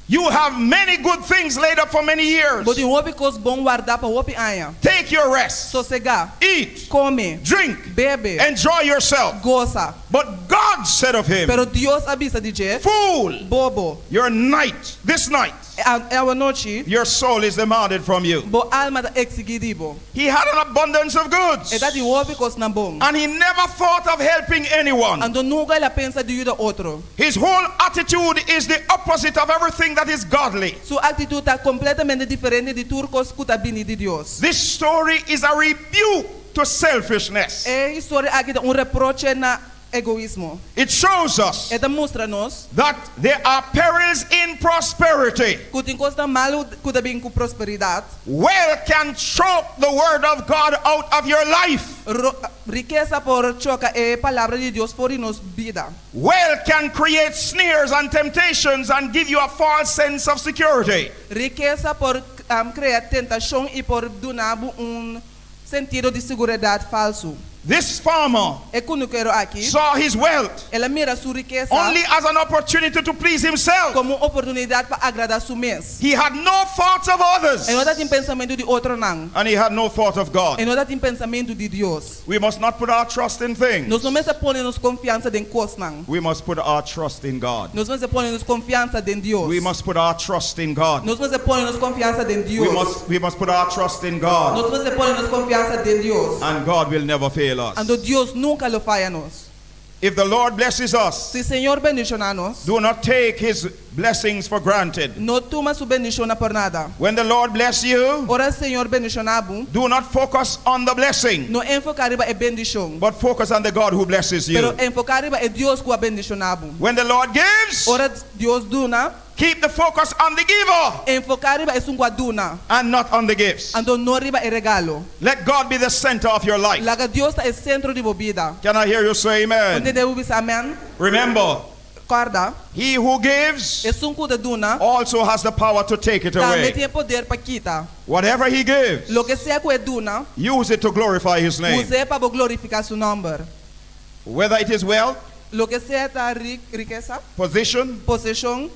You have many good things laid up for many years. Bo tin hopi kos bon wardá pa hopi aña. Take your rest. Sosegá. Eat. Kome. Drink. Bebe. Enjoy yourself. Gosa. But God said of him, Pero Dios a bisa di dje, Fool, Bobo. your night, this night, Awe nochi, your soul is demanded from you. bo alma ta eksigí di bo. He had an abundance of goods. E tabatin hopi kosnan bon. And he never thought of helping anyone. Anto nunka el a pensa di yuda otro. His whole attitude is the opposite of everything that is godly. Su aktitut ta kompletamente diferente di tur kos ku ta bini di Dios. This story is a rebuke to selfishness. E historia aki ta un reproche na egoismo. It shows us E ta mustra nos that there are perils in prosperity. ku tin kosnan malu ku ta bin ku prosperidat. Wealth can choke the word of God out of your life. Ro rikesa por choka e palabra di Dios for di nos bida. Wealth can create snares and temptations and give you a false sense of security. Rikesa por krea tentashon i por duna bo un sentido di seguridat falsu. This farmer E kunukero aki saw his wealth el a mira su rikesa only as an opportunity to please himself. komo un oportunidat pa agradá su mes. He had no thoughts of others. E no tabatin pensamentu di otronan. And he had no thought of God. E no tabatin pensamentu di Dios. We must not put our trust in things. Nos no mester pone nos konfiansa den kosnan. We must put our trust in God. Nos mester pone nos konfiansa den Dios. We must put our trust in God. Nos mester pone nos konfiansa den Dios. We must put our trust in God. Nos mester pone nos konfiansa den Dios. And God will never fail us. Anto Dios nunka lo faya nos. If the Lord blesses us, Si Señor bendishoná nos, do not take his blessings for granted. no tuma su bendishonnan por nada. When the Lord bless you, Ora Señor bendishoná bo, do not focus on the blessing, no enfoká riba e bendishon, but focus on the God who blesses you. pero enfoká riba e Dios ku a bendishoná bo. When the Lord gives, Ora Dios duna, keep the focus on the giver enfoká riba esun ku a duna, and not on the gifts. anto no riba e regalo. Let God be the center of your life. Laga Dios ta e sentro di bo bida. Can I hear you say amen? Mi por tende bo bisa amen? Remember, Kòrda, he who gives esun ku ta duna also has the power to take it tambe away. tin e poder pa kita. Whatever he gives, Loke sea ku e duna, use it to glorify his name. us'é pa bo glorifiká su nòmber. Whether it is wealth, Loke sea ta rikesa, position, posishon,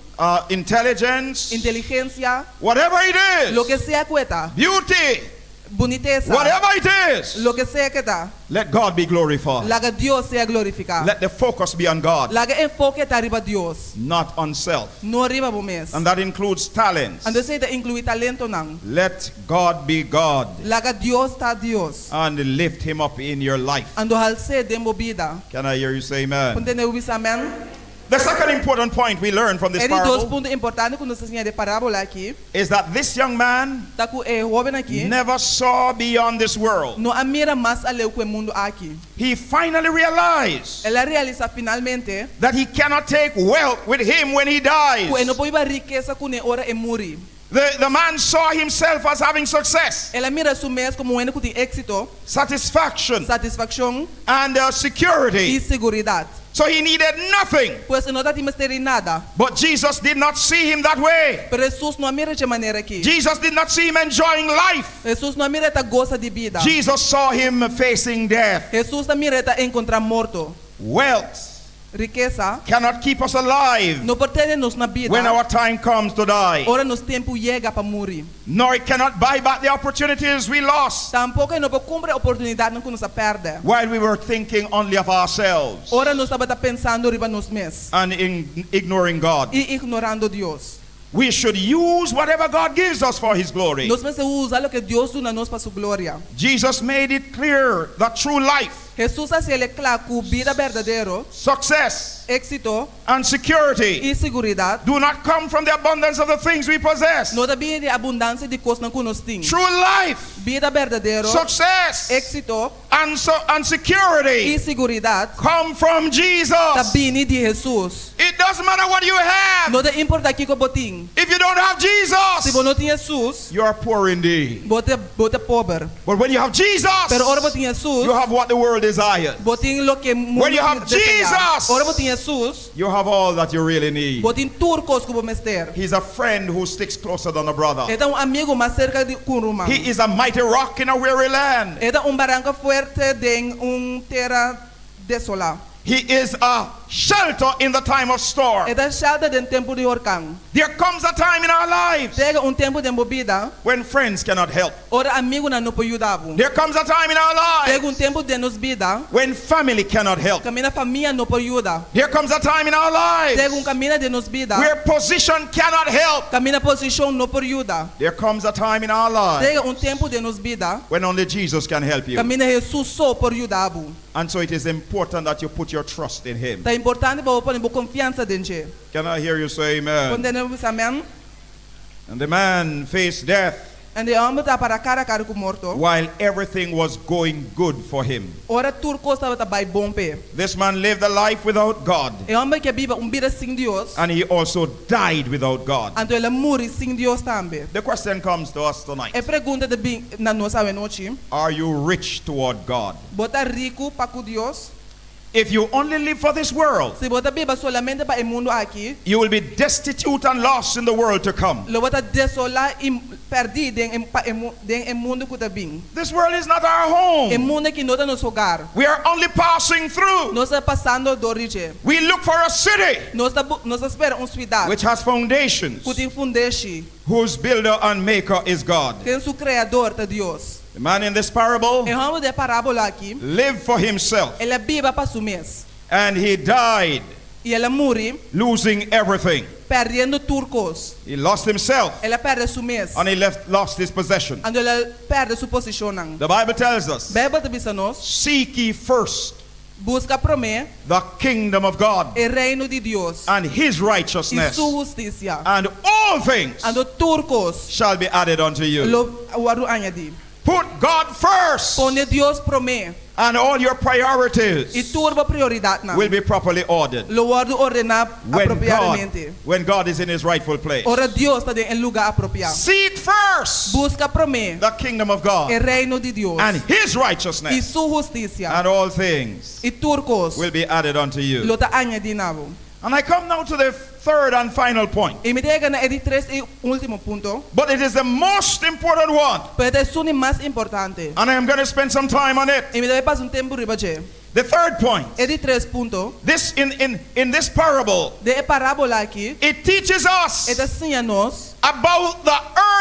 intelligence, inteligensia, whatever it is, loke sea ku e ta, beauty, bunitesa, whatever it is, loke sea ku e ta, let God be glorified. Laga Dios sea glorifiká. Let the focus be on God, Laga enfoke ta riba Dios, not on self. no riba bo mes. And that includes talents. Anto esei ta inkluí talentonan. Let God be God Laga Dios ta Dios. and lift Him up in your life. Anto hals'é den bo bida. Can I hear you say amen? Por tende bo bisa amèn? The second important point we learn from this E di dos parable punto importante ku nos ta siña di e parábola aki is that this young man ta ku e hóben aki never saw beyond this world. no a mira mas aleu ku e mundu aki. He finally realized El a realisá finalmente that he cannot take wealth with him when he dies. ku e no por hiba rikesa kuné ora e muri. The man saw himself as having success, El a mira su mes komo un hende ku tin éksito, satisfaction, satisfakshon and security. i seguridat. So he needed nothing. Pues e no tatin mester di nada. But Jesus did not see him that way. Pero Hesus no a mira dje manera aki. Jesus did not see him enjoying life. Hesus no a mira e ta gosa di bida. Jesus saw him facing death. Hesus ta mira e ta enkontrá morto. Wealth Rikesa cannot keep us alive no por tene nos na bida when our time comes to die. ora nos tempu yega pa muri. Nor it cannot buy back the opportunities we lost Tampoko e no por kumpra e oportunidatnan ku nos a pèrdè while we were thinking only of ourselves ora nos tabata pensando riba nos mes and in ignoring God. i ignorando Dios. We should use whatever God gives us for His glory. Nos mester usa loke Dios duna nos pa su gloria. Jesus made it clear that true life, Hesus a hasiel e kla ku bida berdadero, success, éksito and security i seguridat do not come from the abundance of the things we possess. no ta bini di e abundansia di kosnan ku nos tin. True life, Bida berdadero, success, éksito and, so, and security i seguridat come from ta Jesus. bini di Hesus. It doesn't matter what you have. No ta importá kiko bo tin. If you don't have Jesus, Si bo no tin Hesus, you are poor indeed. bo ta bo ta pober. But when you have Jesus, Pero ora bo tin Hesus, you have what the world desires. bo tin loke mundu When you have deseá. Jesus, Ora bo tin Hesus, you have all that you really need. bo tin tur kos ku bo mester. He's a friend who sticks closer than a brother. E ta un amigu mas serka di ku un ruman. He is a mighty rock in a weary land. E ta un baranka fuerte den un tera desolá. He is a shelter in the time of storm. E ta shelter den tempu di horkan. There comes a time in our lives Ta yega un tempu den bo bida when friends cannot help. ora amigunan no por yuda bo. There comes a time in our Ta lives yega un tempu den nos bida when family cannot help. kaminda famia no por yuda. There comes a time in our lives Ta yega un kaminda den nos bida where position cannot help. kaminda posishon no por yuda. There comes a time in our lives Ta yega un tempu den nos bida when only Jesus can help you. kaminda Hesus so por yuda bo. And so it is important that you put your trust in Him. Ta importante pa bo pone bo konfiansa den dje. Can I hear you say amen? Por tende bo bisa amèn? And the man faced death. And e hòmber ta para kara kara ku morto. While everything was going good for him. Ora tur kos tabata bai bon p'e. This man lived a life without God. E hòmber ke a biba un bida sin Dios. And he also died without God. Anto el a muri sin Dios tambe. The question comes to us tonight. E pregunta ta bin na nos awenochi. Are you rich toward God? Bo ta riku pa ku Dios? If you only live for this world, Si bo ta biba solamente pa e mundu aki, you will be destitute and lost in the world to come. lo bo ta desolá i pèrdí den e pa e den e mundu ku ta bin. This world is not our home. E mundu aki no ta nos hogar. We are only passing through. Nos ta pasando dor di dje. We look for a city Nos ta bu nos ta spera un suidat which has foundations, ku tin fundeshi, whose builder and maker is God. ken su kreador ta Dios. The man in this parable E hòmber den e parábola aki lived for himself. El a biba pa su mes. And he died. I el a muri. Losing everything. Pèrdiendo tur kos. He lost himself. El a pèrdè su mes. And he left lost his possessions. Anto el a pèrdè su posishonnan. The Bible tells us. Beibel ta bisa nos. Seek ye first. Buska promé. The kingdom of God. E reino di Dios. And his righteousness. I su hustisia. And all things. Anto tur kos. Shall be added unto you. Lo wòrdu añadí. Put God first. Pone Dios promé. And all your priorities. I tur bo prioridatnan. Will be properly ordered. Lo wòrdu ordená When God, apropiadamente. when God is in his rightful place. Ora Dios ta den e lugá apropiá. Seek first. Buska promé. The kingdom of God. E reino di Dios. And his righteousness. I su hustisia. And all things. I tur kos. Will be added unto you. Lo ta añadí na bo. And I come now to the third and final point. I mi ta yega na e di tres i último punto. But it is the most important one. Pero e ta esun di mas importante. And I am going to spend some time on it. I mi ta bai pasa un tempu riba dje. The third point. E di tres punto. This in, in, in this parable, Den e parábola aki, it teaches us e ta siña nos about the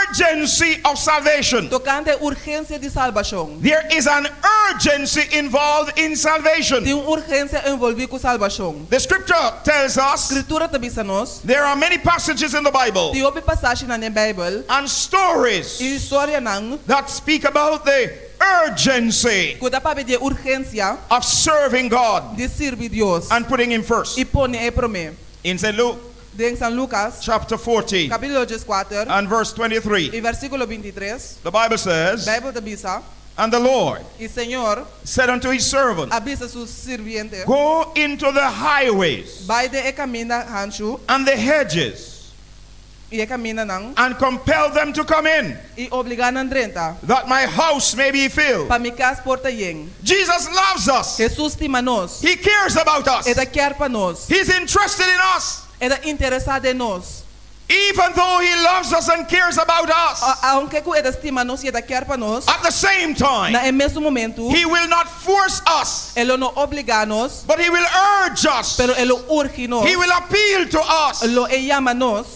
urgency of salvation. tokante urgensia di salbashon. There is an urgency involved in salvation. Tin un urgensia envolví ku salbashon. The scripture tells us Skritura ta bisa nos, there are many passages in the Bible tin hopi pasashinan den Beibel and stories i historianan that speak about the urgency ku ta papia di e urgensia of serving God di sirbi Dios and putting Him first. i pone E promé. In St. Luke Den San Lukas, chapter 14 kapítulo 14 and verse 23, i versíkulo 23, the Bible says, Beibel ta bisa, And the Lord I Señor said unto his servant, a bisa su sirbiente, Go into the highways Bai den e kaminda hanchu and the hedges i e kamindanan and compel them to come in, i obligá nan drenta, that my house may be filled. pa mi kas por ta yen. Jesus loves us. Hesus stima nos. He cares about us. E ta kier pa nos. He's interested in us. E ta interesá den nos. Even though he loves us and cares about us, Aunke ku e ta stima nos i e ta kier pa nos, at the same time, na e mesun momento, he will not force us, e lo no obligá nos, but he will urge us. pero e lo urgi nos. He will appeal to us. Lo e yama nos,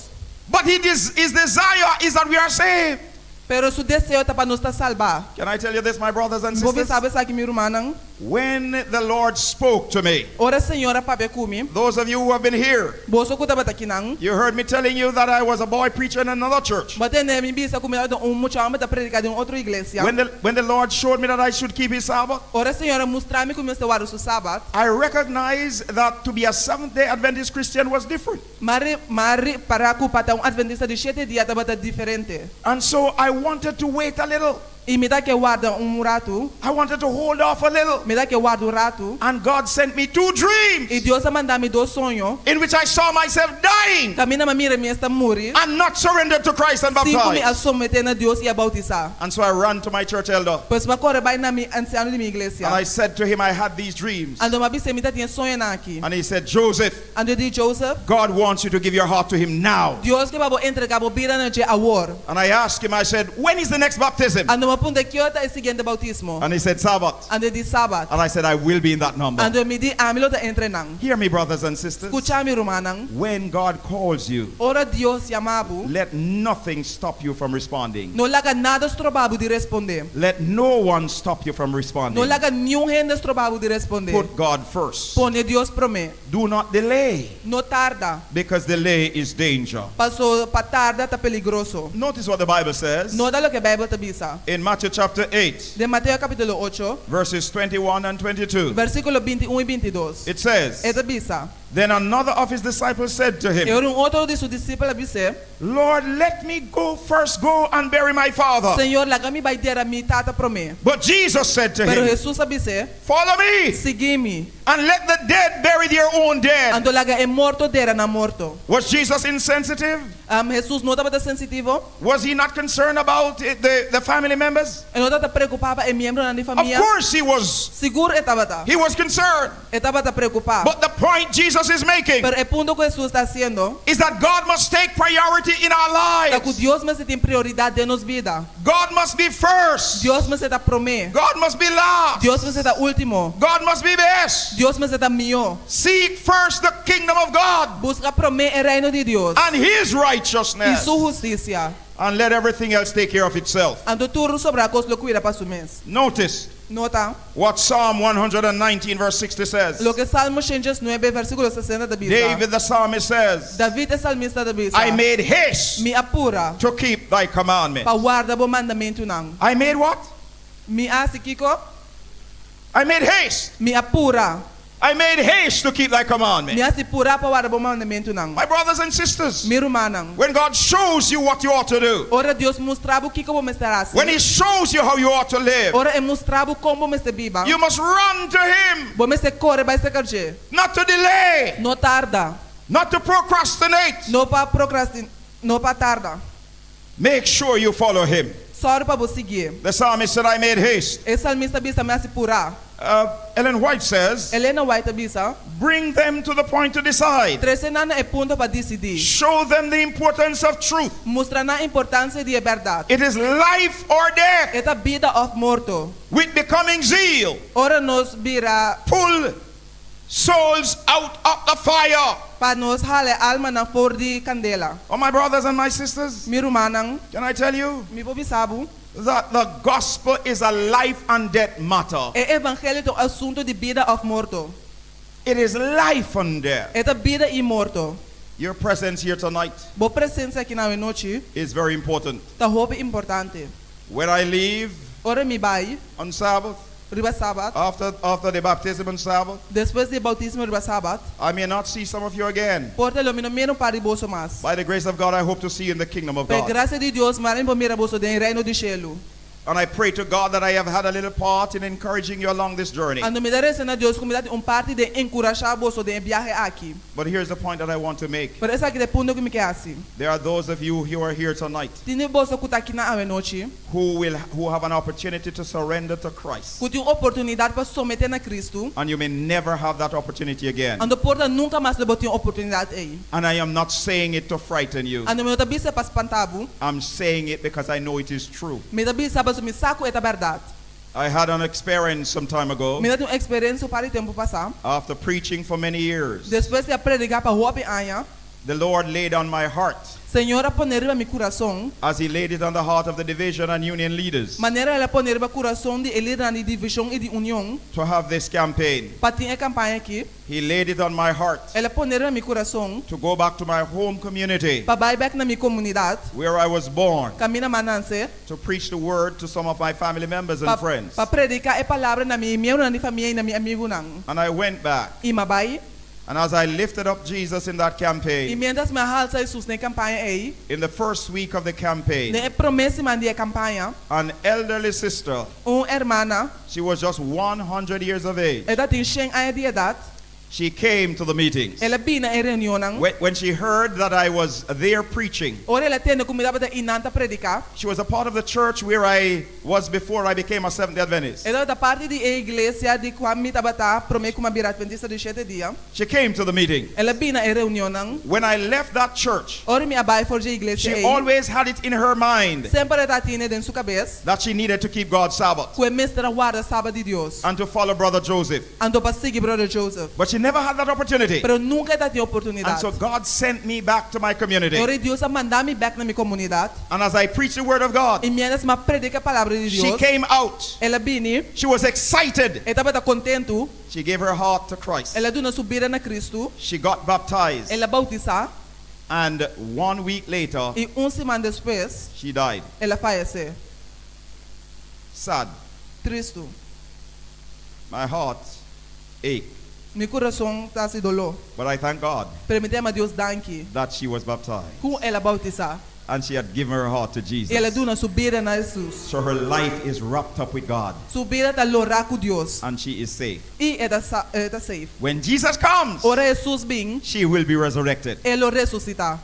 But he des- his desire is that we are saved. pero su deseo ta pa nos ta salbá. Can I tell you this, my brothers and Bo sisters? bisa bo esaki, mi rumannan? When the Lord spoke to me, Ora Señor a papia ku mi, those of you who have been here, boso ku tabata akinan, you heard me telling you that I was a boy preacher in another church. bo a tende mi bisa ku mi tabata un mucha hòmber ta prediká den un otro iglesia. When the, when the Lord showed me that I should keep his Sabbath, Ora Señor a mustra mi ku mi mester warda su Sabat, I recognized that to be a Seventh day Adventist Christian was different. m'a m'a ripará ku pa ta un Adventista di shete dia tabata diferente. And so I wanted to wait a little. I mi ta ke warda un ratu. I wanted to hold off a little. Mi ta ke warda un ratu. And God sent me two dreams. I Dios a manda mi dos soño. In which I saw myself dying. Kaminda m'a mira mi mes ta muri. And not surrendered to Christ and Sin ku mi a baptized. someté na Dios i a boutisá. And so I ran to my church elder. Pues m'a kore bai na mi ansiano di mi iglesia. And I said to him, I had these dreams. Anto m'a bis'é mi tatin e soñonan aki. And he said, Joseph. Anto e di, Joseph. God wants you to give your heart to him now. Dios ke pa bo entregá bo bida na dje awor. And I asked him, I said, when is the next baptism? Anto m'a puntr'é ki ora ta e siguiente boutismo. And he said, Sabbath. Anto e di Sabat. And I said, I will be in that number. Anto mi di, Ami lo ta entre nan. Hear me, brothers and sisters. Skucha mi, rumannan. When God calls you, Ora Dios yama bo. let nothing stop you from responding. No laga nada stroba bo di respondé. Let no one stop you from responding. No laga niun hende stroba bo di respondé. Put God first. Pone Dios promé. Do not delay. No tarda. Because delay is danger. Paso pa tarda ta peligroso. Notice what the Bible says. Nota loke Beibel ta bisa. In Matthew chapter 8. Den Mateo kapítulo ocho. Verses 21 and 22. Versíkulo 21 i 22. It says. E ta bisa. Then another of his disciples said to him. E ora un otro di su disipelnan a bis'é. Lord, let me go first go and bury my father. Señor, laga mi bai dera mi tata promé. But Jesus said to Pero him. Hesus a bis'é. Follow me. Sigui mi. And let the dead bury their own dead. Anto laga e morto dera nan morto. Was Jesus insensitive? Um, Hesus no tabata sensitivo. Was he not concerned about the, the family members? E no tabata preokupá pa e miembronan di famia. Of course he was. Sigur e tabata. He was concerned. E tabata preokupá. But the point Jesus is making Pero e punto ku Hesus ta hasiendo is that God must take priority in our ta ku lives. Dios mester tin prioridat den nos bida. God must be first. Dios mester ta promé. God must be last. Dios mester ta último. God must be best. Dios mester ta mihó. Seek first the kingdom of God Buska promé e reino di Dios and his i righteousness su hustisia. and let everything else take care of itself. Anto tur sobrá kos lo kuida pa su mes. Notice Nota what Psalm 119 verse 60 says. loke Salmo 119 versíkulo 60 ta bisa. David the psalmist says, David e salmista ta bisa. I made haste Mi a pura to keep thy commandments. pa warda bo mandamentunan. I made what? Mi a hasi kiko? I made haste. Mi a pura. I made haste to keep thy commandments. Mi a hasi pura pa warda bo mandamentunan. My brothers and sisters, Mi rumannan. when God shows you what you ought to do, Ora Dios mustra bo kiko bo mester hasi. when He shows you how you ought to live, Ora E mustra bo kon bo mester biba. you must run to Him, Bo mester kore bai serka dje. not to delay, No tarda. not to procrastinate. No pa prokrastin, no pa tarda. Make sure you follow Him. Sòru pa bo siguié. The psalmist said, I made haste. E salmista a bisa, Mi a hasi purá. Ellen White says, Elena White ta bisa, Bring them to the point to decide. Trese nan na e punto pa disidí. Show them the importance of truth. Mustra nan importansia di e bèrdat. It is life or death. E ta bida òf morto. With becoming zeal. Ora nos bira. Pull souls out of the fire. Pa nos hala e almanan for di kandela. Oh, my brothers and my sisters. Mi rumannan. Can I tell you? Mi por bisa bo. That the gospel is a life and death matter. E evangelio ta un asuntu di bida òf morto. It is life and death. E ta bida i morto. Your presence here tonight. Bo presensia aki na awe nochi. Is very important. Ta hopi importante. When I leave. Ora mi bai. On Sabbath. Riba Sabat. After after the baptism on Sabbath. Despues di e boutismo riba Sabat. I may not see some of you again. Por ta lo mi no mira un par di boso mas. By the grace of God I hope to see you in the kingdom of Pa e God. grasia di Dios mara mi por mira boso den e reino di shelu. And I pray to God that I have had a little part in encouraging you along this journey. Anto mi ta resa na Dios ku mi ta tin un parti den enkurashá boso den e biahe aki. But here's the point that I want to make. Pero esaki ta e punto ku mi ke hasi. There are those of you who are here tonight. Tin di boso ku ta aki na awenochi. Who will who have an opportunity to surrender to Christ. Ku tin un oportunidat pa someté na Kristu. And you may never have that opportunity again. Anto por ta nunka mas lo bo tin e oportunidat ei. And I am not saying it to frighten you. Anto mi no ta bisa pa spanta bo. I'm saying it because I know it is true. Mi ta bisa pasobra mi sa ku e ta bèrdat. I had an experience some time ago. Mi ta tin un eksperensia un par di tempu pasá. After preaching for many years. Despues di a prediká pa hopi aña. The Lord laid on my heart. Señor a pone riba mi kurason. As he laid it on the heart of the division and union leaders. Manera el a pone riba kurason di e lidernan di divishon i di union. To have this campaign. Pa tin e kampaña aki. He laid it on my heart. El a pone riba mi kurason. To go back to my home community. Pa bai bèk na mi komunidat. Where I was born. Kaminda m'a nanse. To preach the word to some of my family members and Pa friends. pa prediká e palabra na mi miembronan di famia i na mi amigunan. And I went back. I m'a bai. And as I lifted up Jesus in that I campaign. miéntras mi a halsa Hesus na e kampaña ei. In the first week of the campaign. Den e promé siman di e kampaña. An elderly sister. Un hermana. She was just 100 years of age. E tatin shen aña di edat. She came to the meetings. El a bini na e reunionnan. When, when she heard that I was there preaching. Ora el a tende ku mi tabata einan ta prediká. She was a part of the church where I was before I became a Seventh-day Adventist. E tabata parti di e iglesia di kua mi tabata promé ku mi a bira Atventista di shete dia. She came to the meeting. El a bini na e reunionnan. When I left that church. Ora mi a bai for dje iglesia She ei. always had it in her mind. Semper e tatin den su kabes. That she needed to keep God's Sabbath. Ku e mester a warda Sabat di Dios. And to follow Brother Joseph. Anto pa sigui Brother Joseph. But she never had that opportunity. Pero nunka e tatin And oportunidat. so God sent me back to my community. Ora Dios a manda mi bèk na mi komunidat. And as I preached the word of God. I miéntras mi a predika e palabra di She Dios. came out. El a bini. She was excited. E tabata kontentu. She gave her heart to Christ. El a duna su bida na Kristu. She got baptized. El a boutisá. And one week later. I un siman despues. She died. El a fayesé. Sad. Tristu. My heart ache. Mi kurason ta hasi doló. But I thank God. Pero mi ta yama Dios danki. That she was baptized. Ku el a boutisá. And she had given her heart to Jesus. I el a duna su bida na Hesus. So her life is wrapped up with God. Su bida ta lorá ku Dios. And she is safe. I e ta e ta safe. When Jesus comes. Ora Hesus bin. She will be resurrected. E lo resusitá.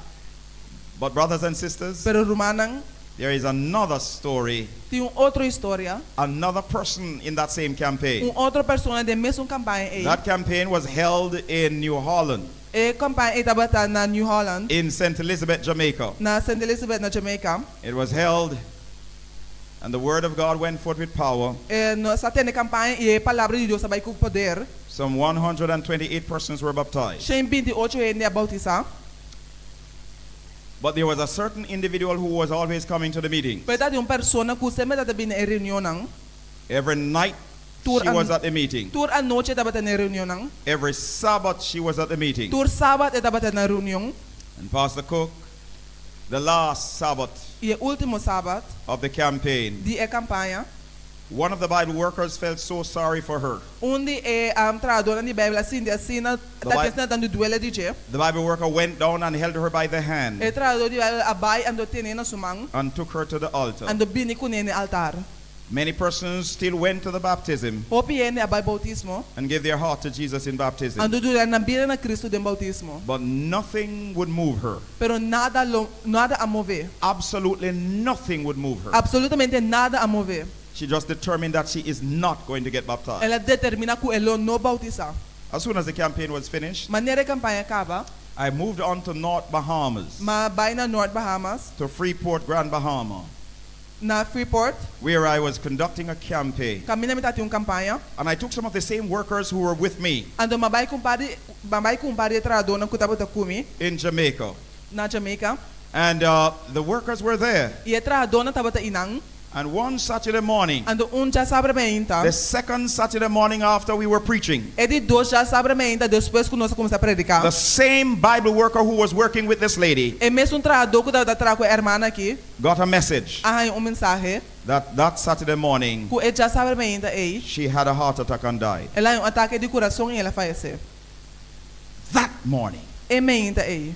But brothers and sisters. Pero rumannan. There is another story. Tin un otro historia. Another person in that same campaign. Un otro persona den mesun kampaña ei. That campaign was held in New Holland. E kampaña ei tabata na New Holland. In St. Elizabeth, Jamaica. Na St. Elizabeth na Jamaica. It was held and the word of God went forth with power. E nos a tene kampaña i e palabra di Dios a bai ku poder. Some 128 persons were baptized. 128 hende a boutisá. But there was a certain individual who was always coming to the meetings. Pero tabatin un persona ku semper tabata bini e reunionnan. Every night Tur she was at the meeting. Tur anochi e tabata na e reunionnan. Every Sabbath she was at the meeting. Tur Sabat e tabata na reunion. And Pastor Cook, the last Sabbath I e último Sabat of the campaign. di e kampaña. One of the Bible workers felt so sorry for her. Un di e trahadónan di Beibel a sinti asina, The ta Bi- asina tantu duele di dje. The Bible worker went down and held her by the hand E trahadó di Beibel a bai anto ten'é na su man and took her to the altar. anto bini kuné na e altar. Many persons still went to the baptism Hopi hende a bai boutismo and gave their heart to Jesus in baptism. anto duna nan bida na Kristu den boutismo. But nothing would move her. Pero nada lo nada a mov'é. Absolutely nothing would move her. Absolutamente nada a mov'é. She just determined that she is not going to get baptized. El a determiná ku e lo no boutisá. As soon as the campaign was finished, Manera e kampaña a kaba, I moved on to North Bahamas, m'a bai na North Bahamas, to Freeport, Grand Bahama, na Freeport, where I was conducting a campaign. Kaminda mi tabatin un kampaña. And I took some of the same workers who were with me Anto m'a bai ku un par di m'a bai ku un par di e trahadónan ku tabata ku mi in Jamaica. na Jamaica. And the workers were there. I e trahadónan tabata einan. And one Saturday morning, Anto un djasabra mainta, the second Saturday morning after we were preaching, e di dos djasabra mainta despues ku nos a kuminsá prediká, the same Bible worker who was working with this lady e mesun trahadó ku tabata traha ku e hermana akí got a message a haña un mensahe that that Saturday morning ku e djasabra mainta ei she had a heart attack and died. el a haña un atake di kurason i el a fayesé. That morning. E mainta ei.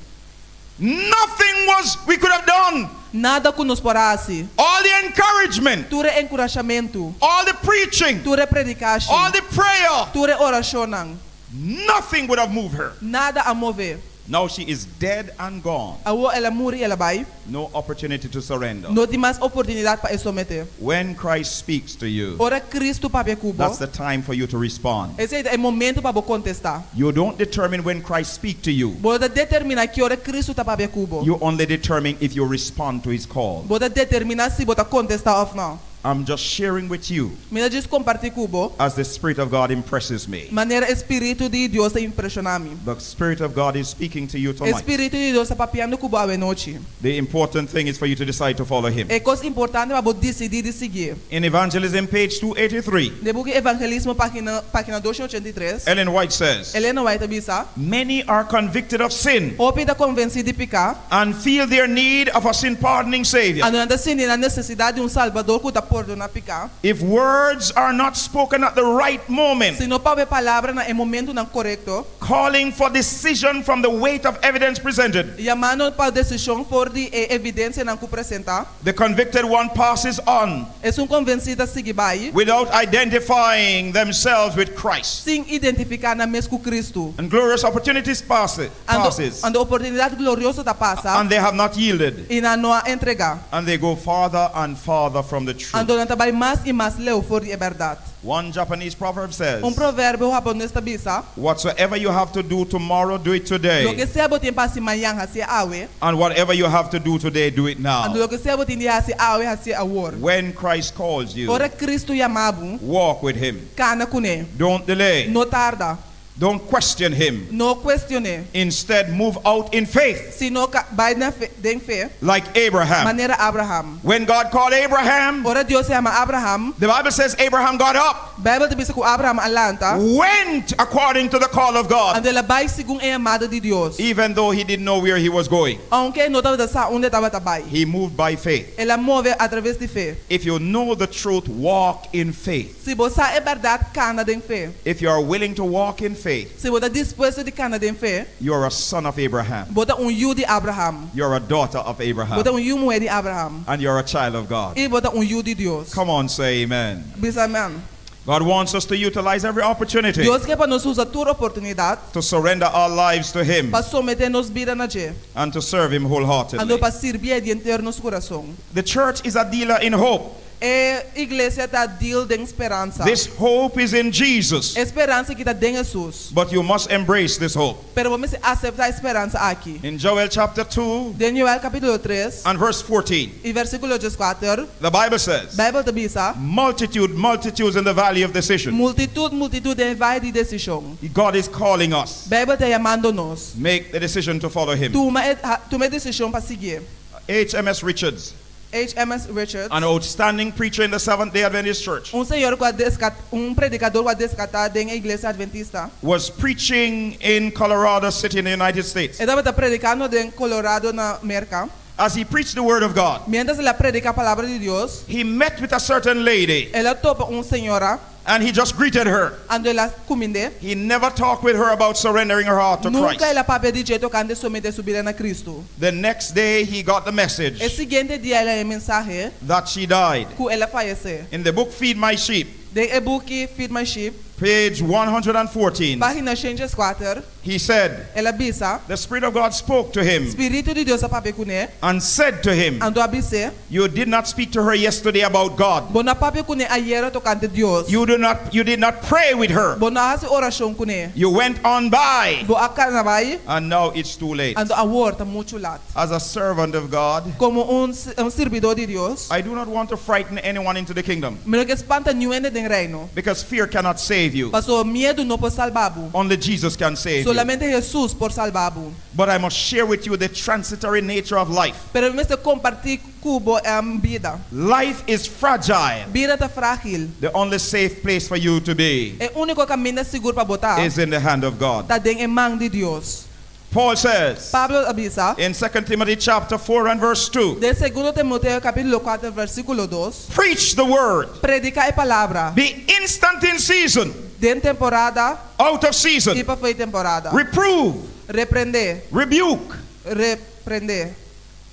Nothing was we could have done. Nada ku nos por a hasi. All the encouragement. Tur e enkurashamentu. All the preaching. Tur e predikashi. All the prayer. Tur e orashonnan. Nothing would have moved her. Nada a mov'é. Now she is dead and gone. Awor el a muri i el a bai. No opportunity to surrender. No tin mas oportunidat pa e someté. When Christ speaks to you, Ora Kristu papia ku bo, that's the time for you to respond. esei ta e momento pa bo kontestá. You don't determine when Christ speak to you. Bo no ta determiná ki ora Kristu ta papia ku bo. You only determine if you respond to his call. Bo ta determiná si bo ta kontestá òf nò. I'm just sharing with you Mi ta djis kompartí ku bo as the Spirit of God impresses me. manera e Spiritu di Dios ta impreshoná mi. The Spirit of God is speaking to you E tonight. Spiritu di Dios ta papiando ku bo awenochi. The important thing is for you to decide to follow Him. E kos importante pa bo disidí di siguié. In Evangelism, page 283, Den buki Evangelismo, página página 283, Ellen White says, Elena White ta bisa, Many are convicted of sin Hopi ta konvensí di piká, and feel their need of a sin pardoning Savior. Anto nan ta sinti nan nesesidat di un Salbador ku ta pordoná piká. If words are not spoken at the right moment, Si no papia palabra na e momentunan korekto, calling for decision from the weight of evidence presented, yamando pa desishon for di e evidensianan ku presentá, the convicted one passes on esun konvensí ta sigui bai without identifying themselves with Christ. sin identifiká nan mes ku Kristu. And glorious opportunities pass it, Anto, passes, anto oportunidat glorioso ta pasa and they have not yielded, i nan no a entregá. and they go farther and farther from the truth. Anto nan ta bai mas i mas leu for di e bèrdat. One Japanese proverb says, Un proverbio hapones ta bisa, Whatsoever you have to do tomorrow, do it today. Loke sea bo tin pa hasi mañan, hasié awe. And whatever you have to do today, do it now. Anto loke sea bo tin di hasi awe, hasié awor. When Christ calls you, Ora Kristu yama bo, walk with him. kana kuné. Don't delay. No tarda. Don't question him. No kuestion'é. Instead, move out in faith. Sino ka bai na fe, den fe. Like Abraham. Manera Abraham. When God called Abraham, Ora Dios a yama Abraham, the Bible says Abraham got up. Beibel ta bisa ku Abraham a lanta. Went according to the call of God. Anto el a bai segun e yamada di Dios. Even though he didn't know where he was going. Ounke e no tabata sa unda e tabata bai. He moved by faith. El a move atraves di fe. If you know the truth, walk in faith. Si bo sa e bèrdat, kana den fe. If you are willing to walk in faith, Si bo ta dispuesto di kana den fe, you are a son of Abraham. bo ta un yu di Abraham. You're a daughter of Abraham. Bo ta un yu muhé di Abraham. And you're a child of God. I bo ta un yu di Dios. Come on, say amen. Bisa amen. God wants us to utilize every opportunity Dios ke pa nos usa tur oportunidat to surrender our lives to Him pa someté nos bida na dje and to serve Him wholeheartedly. anto pa sirbié di henter nos kurason. The church is a dealer in hope. E iglesia ta deal den speransa. This hope is in Jesus. E speransa aki ta den Hesus. But you must embrace this hope. Pero bo mester aseptá e speransa aki. In Joel chapter 2 Den Joel kapítulo 3 and verse 14, i versíkulo 14, the Bible says, Beibel ta bisa, Multitude, multitudes in the valley of decision. Multitut, multitut den e vaye di desishon. God is calling us. Beibel ta yamando nos. Make the decision to follow him. Tuma e tuma e desishon pa siguié. HMS Richards, HMS Richards, an outstanding preacher in the Seventh-day Adventist Church, un señor ku a deskat, un predikador ku a deskatá den e Iglesia Adventista, was preaching in Colorado City in the United States. E tabata predikando den Colorado na Merka. As he preached the word of God, Miéntras el a prediká palabra di Dios, he met with a certain lady. El a topa un señora. And he just greeted her. Anto el a kumind'é. He never talked with her about surrendering her heart to Nunka Christ. el a papia di dje tokante someté su bida na Kristu. The next day he got the message E siguiente dia el a haña e mensahe that she died. ku el a fayesé. In the book Feed My Sheep, Den e buki Feed My Sheep, Page 114. Página 104. He said, El a bisa. The Spirit of God spoke to him Spiritu di Dios a papia kuné. and said to him, Anto a bis'é. You did not speak to her yesterday about God. Bo no a papia kuné ayera tokante Dios. You did not pray with her. Bo no a hasi orashon kuné. You went on by. Bo a kana bai. And now it's too late. Anto awor ta muchu lat. As a servant of God, Komo un, un sirbidó di Dios. I do not want to frighten anyone into the kingdom Mi no ke spanta niun hende den reino. because fear cannot save you. Paso miedu no por salba bo. Only Jesus can save you. Solamente Hesus por salba bo. But I must share with you the transitory nature of life. Pero mi mester kompartí ku bo bida. Life is fragile. Bida ta frágil. The only safe place for you to be E úniko kaminda sigur pa bo ta. is in the hand of God. Ta den e man di Dios. Paul says Pablo a bisa. in 2 Timothy chapter 4 and verse 2, Den 2 Timoteo kapítulo 4 versíkulo 2. preach the word, Prediká e palabra. be instant in season, Den temporada out of season, i pafó di temporada. reprove, Reprendé. rebuke, Reprendé.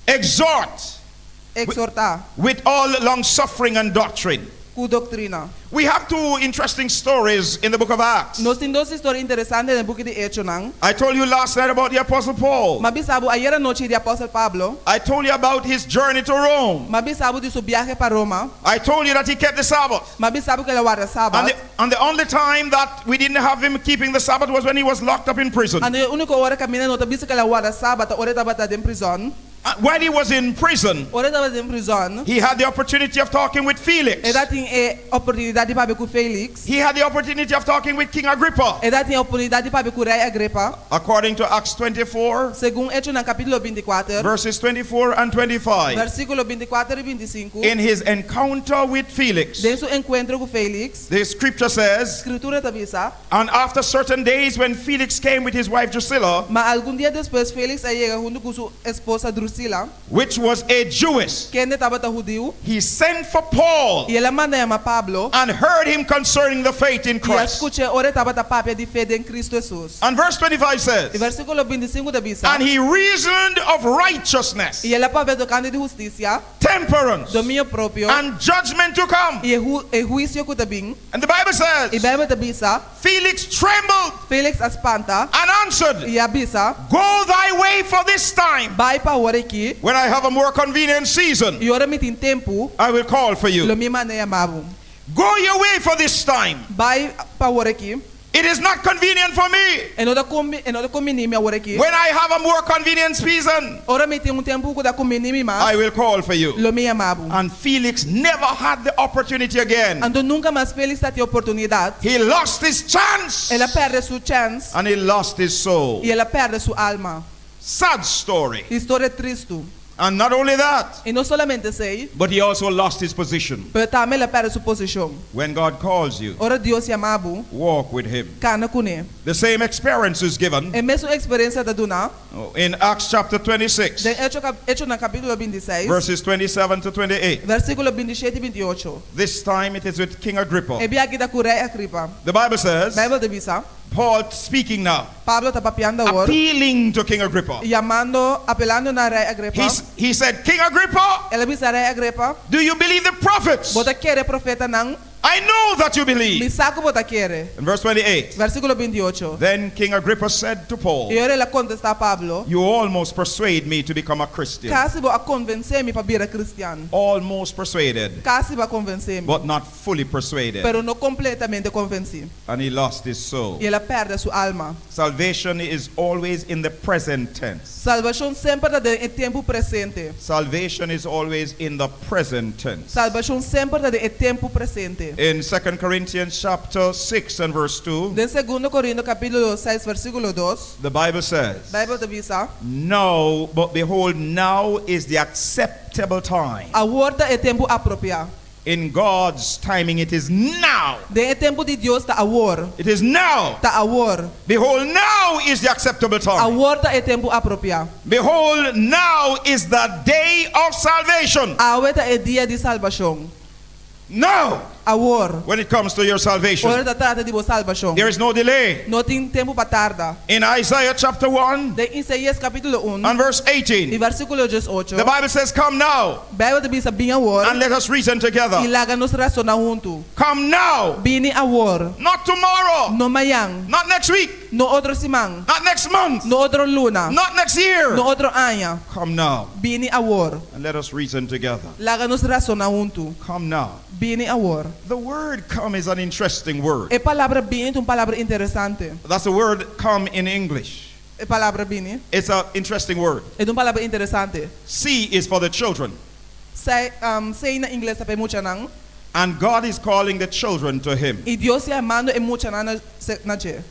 exhort Ekshortá. with all long suffering and doctrine. Ku doktrina. We have two interesting stories in the book of Acts. Nos tin dos historia interesante den buki di Echonan. I told you last night about the Apostle Paul. M'a bisa bo ayera nochi di Apòstel Pablo. I told you about his journey to Rome. M'a bisa bo di su biahe pa Roma. I told you that he kept the Sabbath. M'a bisa bo ku el a warda And Sabat. the only time that we didn't have him keeping the Sabbath was when he was locked up in prison. Anto e úniko ora kaminda no a bisa ku el a warda Sabat, ora e tabata den prizòn. While he was in prison, Ora e tabata den prizòn. he had the opportunity of talking with Felix. El tabatin e oportunidat di papia ku Felix. He had the opportunity of talking with King Agrippa. El tabatin e oportunidat di papia ku Rei Agripa. According to Acts 24, Segun Echonan kapítulo 24, verses 24 and 25. Versíkulo 24 i 25. In his encounter with Felix, Den su enkuentro ku Felix, the scripture says, Skritura ta bisa. And after certain days, when Felix came with his wife Drusilla, Ma algun dia despues Felix a yega huntu ku su esposa Drusila, which was a Jewess, kende tabata hudiu, he sent for Paul i el a manda yama Pablo, and heard him concerning the faith in i a Christ. skuch'é ora e tabata papia di fe den Kristu Hesus. And verse 25 says, I versíkulo 25 ta bisa, And he reasoned of righteousness, I el a papia tokante di hustisia, temperance, dominio propio, and judgment to come. i e hu e huisio ku ta bin. And the Bible says, I Beibel ta bisa, Felix trembled Felix a spanta, and answered, i a bisa, Go thy way for this time. Bai pa awor aki, When I have a more convenient season, i ora mi tin tempu, I will call for you. Lo mi manda yama bo. Go your way for this time. Bai pa awor aki. It is not convenient for me. E no ta kombi, e no ta kombiní mi awor aki. When I have a more convenient season, Ora mi tin un tempu ku ta kombiní mi mas, I will call for you. Lo mi yama bo. And Felix never had the opportunity again. Anto nunka mas Felix tabatin oportunidat. He lost his chance. El a pèrdè su chèns. And he lost his soul. I el a pèrdè su alma. Sad story. Historia tristu. And not only that, I no solamente esei, but he also lost his position. pero tambe el a pèrdè su posishon. When God calls you, Ora Dios yama bo, walk with him. kana kuné. The same experience is given E mesun eksperensia ta duná in Acts chapter 26, den Echo, Echonan kapítulo 26, verses 27 to 28. versíkulo 27 i 28. This time it is with King Agrippa. E biaha aki ta ku Rei Agripa. The Bible says, Beibel ta bisa. Paul speaking now, Pablo ta papiando awor, appealing to King Agrippa. yamando, apelando na Rei Agripa. He said, King Agrippa, El a bisa Rei Agripa, do you believe the prophets? Bo ta kere profetanan? I know that you believe. Mi sa ku bo ta kere. In verse 28, Versíkulo 28. Then King Agrippa said to Paul, I ora el a kontestá Pablo, You almost persuade me to become a Christian. Kasi bo a konvensé mi pa bira kristian. Almost persuaded, Kasi bo a konvensé mi. but not fully persuaded. Pero no kompletamente konvensí. And he lost his soul. I el a pèrdè su alma. Salvation is always in the present tense. Salbashon semper ta den e tempu presente. Salvation is always in the present tense. Salbashon semper ta den e tempu presente. In 2 Corinthians chapter 6 and verse 2, Den Segundo Korinto kapítulo 6 versíkulo 2, the Bible says, Beibel ta bisa, No, but behold, now is the acceptable time. Awor ta e tempu apropiá. In God's timing, it is now. Den e tempu di Dios ta awor. It is now. Ta awor. Behold, now is the acceptable time. Awor ta e tempu apropiá. Behold, now is the day of salvation. Awe ta e dia di salbashon. Now. Awor. When it comes to your salvation. Ora ta trata di bo salbashon. There is no delay. No tin tempu pa tarda. In Isaiah chapter 1 Den Isaías kapítulo 1 and verse i 18, versíkulo 18, the Bible says, Come now Beibel ta bisa bin awor and let us reason together. i laga nos rasoná huntu. Come now, Bini awor, not tomorrow, no mañan, not next week, no otro siman, not next month, no otro luna, not next year. no otro aña. Come now Bini awor, and let us reason together. laga nos rasoná huntu. Come now. Bini awor. The word come is an interesting word. E palabra bini ta un palabra interesante. That's the word come in English. E palabra bini It's an interesting word. e ta un palabra interesante. C is for the children. C, um, C na ingles ta pa e muchanan. And God is calling the children to Him. I Dios ta yamando e muchanan na, na dje.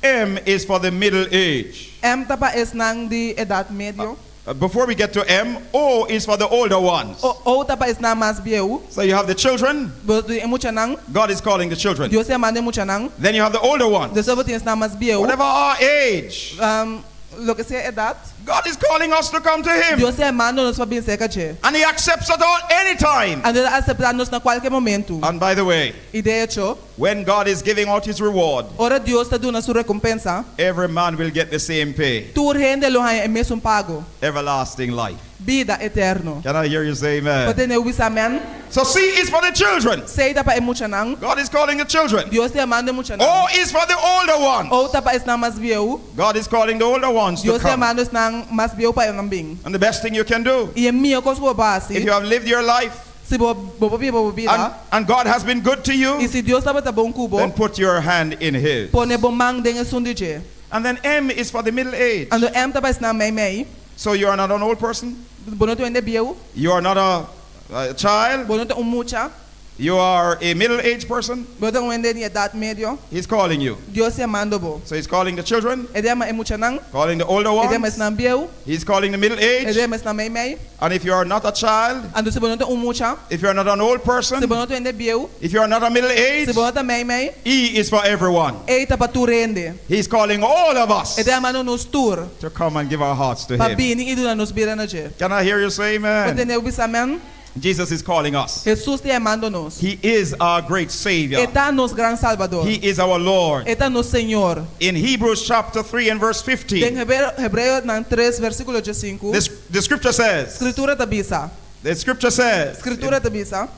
M is for the middle age. M ta pa esnan di edat medio. Before we get to M, O is for the older ones. O, o ta pa esnan mas bieu. So you have the children, Bo tin e muchanan. God is calling the children. Dios ta yamando e muchanan. Then you have the older ones. Despues bo tin esnan mas bieu. Whatever our age, Um, loke sea edat. God is calling us to come to Him. Dios ta yamando nos pa bin serka dje. And He accepts us all anytime. Anto e ta aseptá nos na kualke momento. And by the way, I de echo, when God is giving out His reward, ora Dios ta duna su rekompensa, every man will get the same pay tur hende lo haña e mesun pago, everlasting life. bida eterno. Can I hear you say amen? Por tende mi bisa amèn? So C is for the children. C ta pa e muchanan. God is calling the children. Dios ta yamando e muchanan. O is for the older ones. O ta pa esnan mas bieu. God is calling the older ones to Dios ta come. yamando esnan mas bieu pa nan bin. And the best thing you can do, I e mihó kos ku bo por hasi, if you have lived your life si bo bo a biba bo bida, and, and God has been good to you, i si Dios tabata bon ku bo, then put your hand in His. pone bo man den esun di dje. And then M is for the middle age. Anto M ta pa esnan mei mei. So you are not an old person. Bo no ta un hende bieu. You are not a, a child. Bo no ta un mucha. You are a middle-aged person. Bo ta un hende di edat medio. He's calling you. Dios ta yamando bo. So he's calling the children. E ta yama e muchanan. Calling the older E ta yama ones. esnan bieu. He's calling the middle age. E ta yama esnan mei mei. And if you are not a child, Anto si bo no ta un mucha, if you are not an old person, si bo no ta un hende bieu, if you are not a middle age, si bo no ta mei mei, E is for everyone. E ta pa tur hende. He's calling all of us E ta yamando nos tur to come and give our hearts to pa him. bini i duna nos bida na dje. Can I hear you say amen? Por tende mi bisa amèn? Jesus is calling us. Hesus ta yamando nos. He is our great Savior. E ta nos gran Salbador. He is our Lord. E ta nos Señor. In Hebrews chapter 3 and verse 15. Den Hebreonan 3 versíkulo 15. This, the scripture says. Skritura ta bisa. The scripture says. Skritura ta bisa.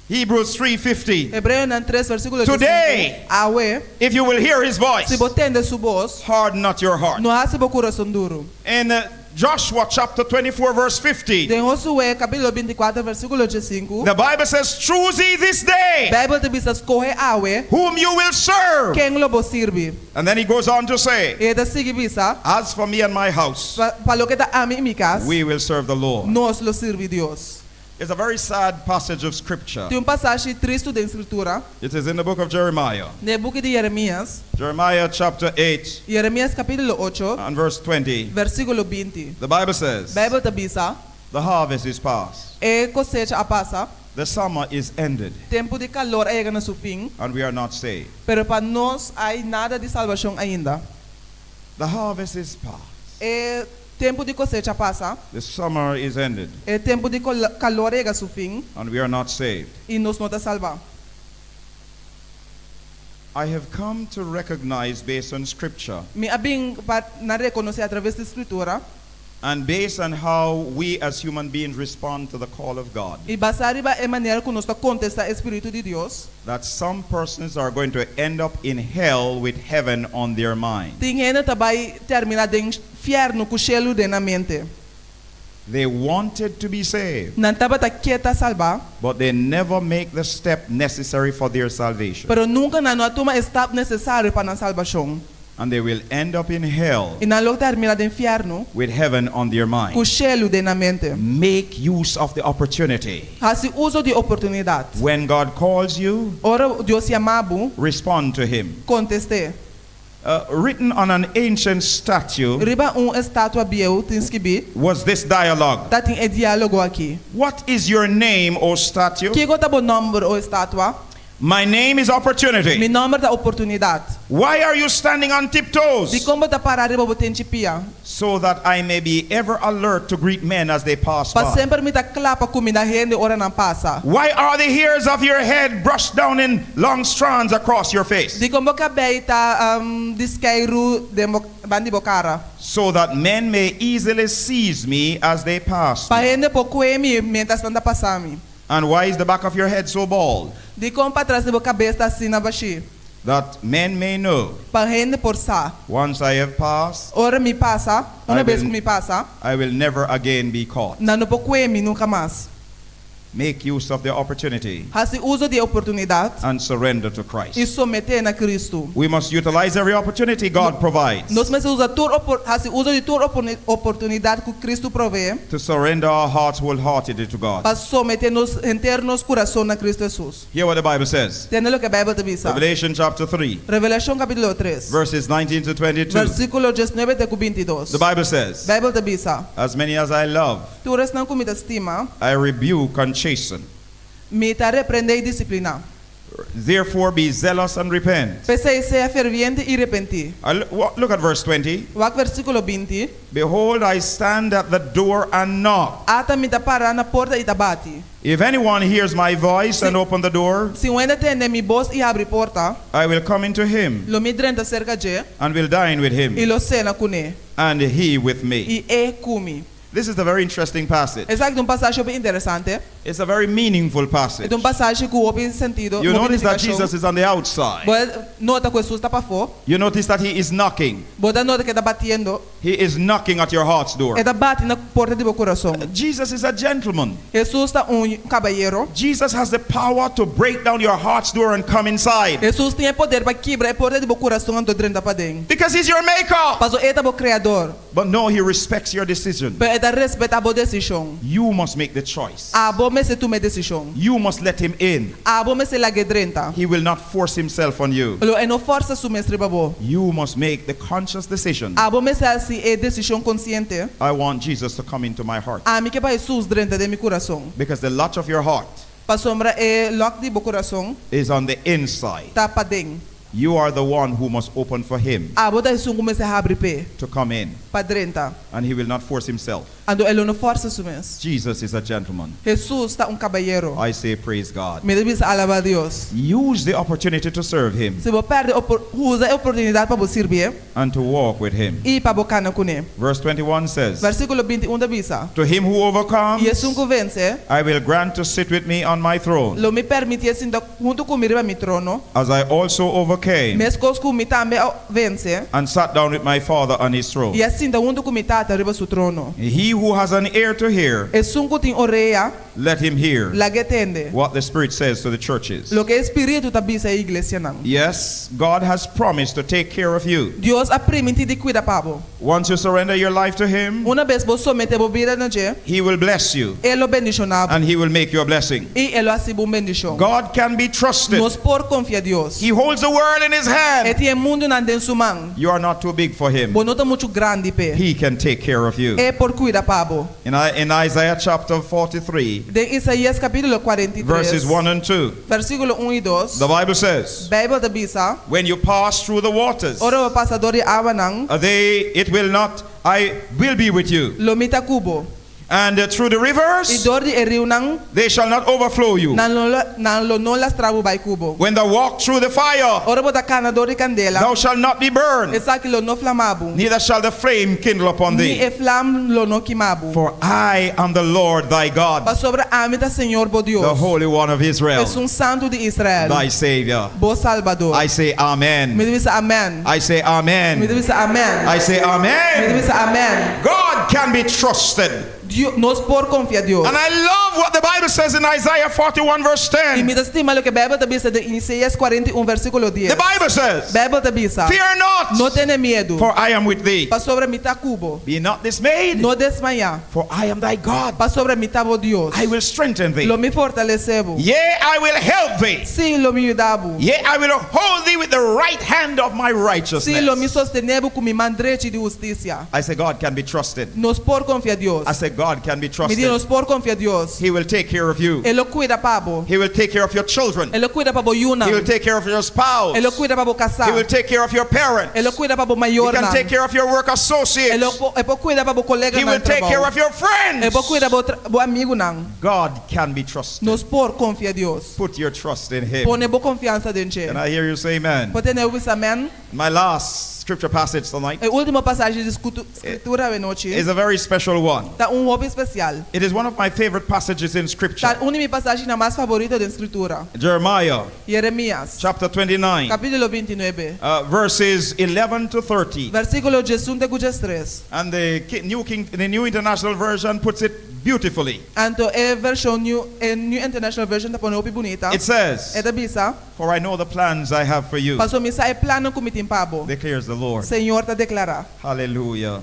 Hebrews 3:15. Hebreonan 3 versíkulo 15. Today, Awe, if you will hear his voice, si bo tende su bos, harden not your heart. No hasi bo kurason duru. In Joshua chapter 24 verse 15. Den Josué kapítulo 24 versíkulo 15. The Bible says, Choose ye this day. Beibel ta bisa skohe awe. Whom you will serve. Ken lo bo sirbi. And then he goes on to say, I e ta sigui bisa. As for me and my house, Pa, pa loke ta ami i mi kas. We will serve the Lord. Nos lo sirbi Dios. It's a very sad passage of scripture. Tin un pasashi tristu den Skritura. It is in the book of Jeremiah. Den e buki di Jeremias. Jeremiah chapter 8. Jeremias kapítulo 8. And verse 20. Versíkulo 20. The Bible says. Beibel ta bisa. The harvest is past. E kosecha a pasa. The summer is ended. Tempu di kalor a yega na su fin. And we are not saved. Pero pa nos ai nada di salbashon ainda. The harvest is past. E tempu di kosecha a pasa. The summer is ended. E tempu di kalor a yega su fin. And we are not saved. I nos no ta salbá. I have come to recognize based on scripture. Mi a bin pa na rekonosé atraves di Skritura. And based on how we as human beings respond to the call of God. I basá riba e manera ku nos ta kontestá e Spiritu di Dios. That some persons are going to end up in hell with heaven on their mind. Tin hende ta bai terminá den fièrnu ku shelu den nan mente. They wanted to be saved. Nan tabata ke ta salbá. But they never make the step necessary for their salvation. Pero nunka nan no a tuma e stap nesesario pa nan salbashon. And they will end up in hell I nan lo terminá den fièrnu with heaven on their mind. ku shelu den nan mente. Make use of the opportunity. Hasi uso di oportunidat. When God calls you, Ora Dios yama bo, respond to him. kontest'é. Written on an ancient statue Riba un estatua bieu tin skibí. was this dialogue. Ta tin e diálogo akí. What is your name, O statue? Kiko ta bo nòmber, o estatua? My name is Mi Opportunity. nòmber ta Oportunidat. Why are you standing on tiptoes? Dikon bo ta pará riba bo tenchi pia? So that I may be ever alert to greet men as they pass Pa by. semper mi ta kla pa kumindá hende ora nan pasa. Why are the hairs of your head brushed down in long strands across your face? Dikon bo kabei ta di skeiru den bo banda di bo kara? So that men may easily seize me as they pass Pa me. hende por kue mi miéntras nan ta pasa mi. And why is the back of your head so bald? Dikon patras di bo kabes ta asina bashí? That men may know, Pa hende por sa. once I have passed, Ora mi pasa, I una bes will- ku mi pasa, I will never again be caught. nan no por kue mi nunka mas. Make use of the opportunity Hasi uso di e oportunidat and surrender to i Christ. someté na Kristu. We must utilize every opportunity God provides Nos mester usa tur opor, hasi uso di tur oportunidat ku Kristu proveé to surrender our hearts wholeheartedly to God. pa someté nos henter nos kurason na Kristu Hesus. Hear what the Bible says. Tende loke Beibel ta bisa. Revelation chapter 3, Revelashon kapítulo 3, verses 19 to 22. versíkulo 19 te ku 22. The Bible says, Beibel ta bisa, As many as I love, Tur esnan ku mi ta stima, I rebuke and chasten. mi ta reprendé i disipliná. Therefore be zealous and repent. P'esei sea ferviente i repentí. Look at verse 20. Wak versíkulo 20. Behold, I stand at the door and knock. Ata mi ta pará na porta i ta bati. If anyone hears my voice and open the door, Si un hende tende mi bos i habri porta, I will come into him lo mi drenta serka dje and will dine with i him, lo sena kuné, and he with me. i e ku mi. This is a very interesting passage. Esaki ta un pasashi hopi interesante. It's a very meaningful E passage. ta un pasashi ku hopi sentido, You hopi notice that nifikashon. Jesus is on the outside. Bo nota ku Hesus ta pafó. You notice that he is knocking. Bo ta nota ku e ta batiendo. He is knocking at your heart's door. E ta bati na porta di bo kurason. Jesus is a gentleman. Hesus ta un kabayero. Jesus has the power to break down your heart's door and come inside. Hesus tin e poder pa kibra e porta di bo kurason anto drenta paden. Because he's your maker. Paso e ta bo kreador. But no, he respects your decision. Pero e ta respetá bo desishon. You must make the choice. Abo mester tuma e desishon. You must let him in. Abo mester lag'é drenta. He will not force himself on you. Lo e no forsa su mes riba bo. You must make the conscious decision. Abo mester hasi e desishon konsiente. I want Jesus to come into my heart. Ami ke pa Hesus drenta den mi kurason. Because the latch of your heart Pasobra e lòk di bo kurason is on the inside. ta paden. You are the one who must open for him Abo ta esun ku mester habri p'e to come in, pa drenta. and he will not force himself. Anto e lo no forsa su mes. Jesus is a gentleman. Hesus ta un kabayero. I say, praise God. Mi ta bisa alabá Dios. Use the opportunity to serve him Si bo pèrdè opor, usa e oportunidat pa bo sirbié and to walk with him. i pa bo kana kuné. Verse 21 says, Versíkulo 21 ta bisa, To him who overcomes, I esun ku vense, I will grant to sit with me on my throne, lo mi permitié sinta huntu ku mi riba mi trono, as I also overcame meskos ku mi tambe a vense and sat down with my Father on his throne. i a sinta huntu ku mi Tata riba su trono. He who has an ear to hear, Esun ku tin orea, let him hear lag'é tende what the Spirit says to the churches. loke e Spiritu ta bisa e iglesianan. Yes, God has promised to take care of you. Dios a primintí di kuida pa bo. Once you surrender your life to Him, Una bes bo someté bo bida na dje, He will bless you e lo bendishoná bo and He will make you a blessing. i e lo hasi bo un bendishon. God can be trusted. Nos por konfia Dios. He holds the world in His E hand. tin e mundunan den su man. You are not too big for Him. Bo no ta muchu grandi p'e. He can take care of you. E por kuida pa bo. In Isaiah chapter 43, Den Isaías kapítulo verses 43, 1 and 2, versíkulo 1 i 2, the Bible says, Beibel ta bisa, When you pass through the waters, Ora bo pasa dor di awanan, they, it will not, I will be with you. lo mi ta ku bo. And through the I rivers, dor di e riunan, they shall not overflow you. nan lo, nan lo no lastra bo bai ku bo. When thou walk through the fire, Ora bo ta kana dor di kandela, thou shalt not be burned, esaki lo no flama bo, neither shall the flame kindle upon ni thee. e flam lo no kima bo. For I am the Lord thy God, Pasobra ami ta Señor bo the Dios, Holy One of Israel, Esun Santu di Israel, thy Savior. bo Salbador. I say Amen. Mi ta bisa amèn. I say Mi ta Amen. bisa amèn. I say Mi ta Amen. bisa amèn. God can be trusted. Dios, nos por konfia Dios. And I love what the Bible says in Isaiah 41, verse I 10. mi ta stima loke Beibel ta bisa den Isaías 41, versíkulo The 10. Bible says, Beibel ta bisa, Fear No not, tene miedu, for I am with thee. pasobra mi ta ku bo. Be not dismayed, No desmayá, for I am thy God. pasobra mi ta bo Dios. I will strengthen thee. Lo mi fortalesé bo. Yea, I will help thee. Sí, lo mi yuda bo. Yea, I will hold thee with the right hand of my Sí, lo mi righteousness. sostené bo ku mi man drechi di hustisia. I say, God can be trusted. Nos por konfia Dios. I say, God God can be Mi di trusted. nos por konfia Dios. He will take care of you. E lo kuida pa bo. He will take care of your children. E lo kuida pa bo yunan. He will take care of your spouse. E lo kuida pa bo kasá. He will take care of your parents. E lo kuida pa bo He mayornan. can take care of your work E associates. lo e por kuida pa bo koleganan He will take care of your friends. E por kuida bo bo amigunan. God can be trusted. Nos por konfia Dios. Put your trust in Him. Pone bo konfiansa den dje. Can I hear you say amen? Por tende bo bisa amèn? My last scripture passage tonight E último pasashi di Skritura awe nochi is a very special one. ta un hopi spesial. It is one of my favorite passages in scripture. Ta un di mi pasashinan mas faborito den Skritura. Jeremiah Jeremias, chapter 29, kapítulo 29, verses 11 to 30. versíkulo diesun te ku diestres. And the New King, the New International Version puts it beautifully. Anto e vershon New, e New International Version ta pone hopi bunita. It says, E ta bisa, For I know the plans I have for you, Paso mi sa e plannan ku mi tin pa bo, declares the Lord. Señor ta deklará. Hallelujah.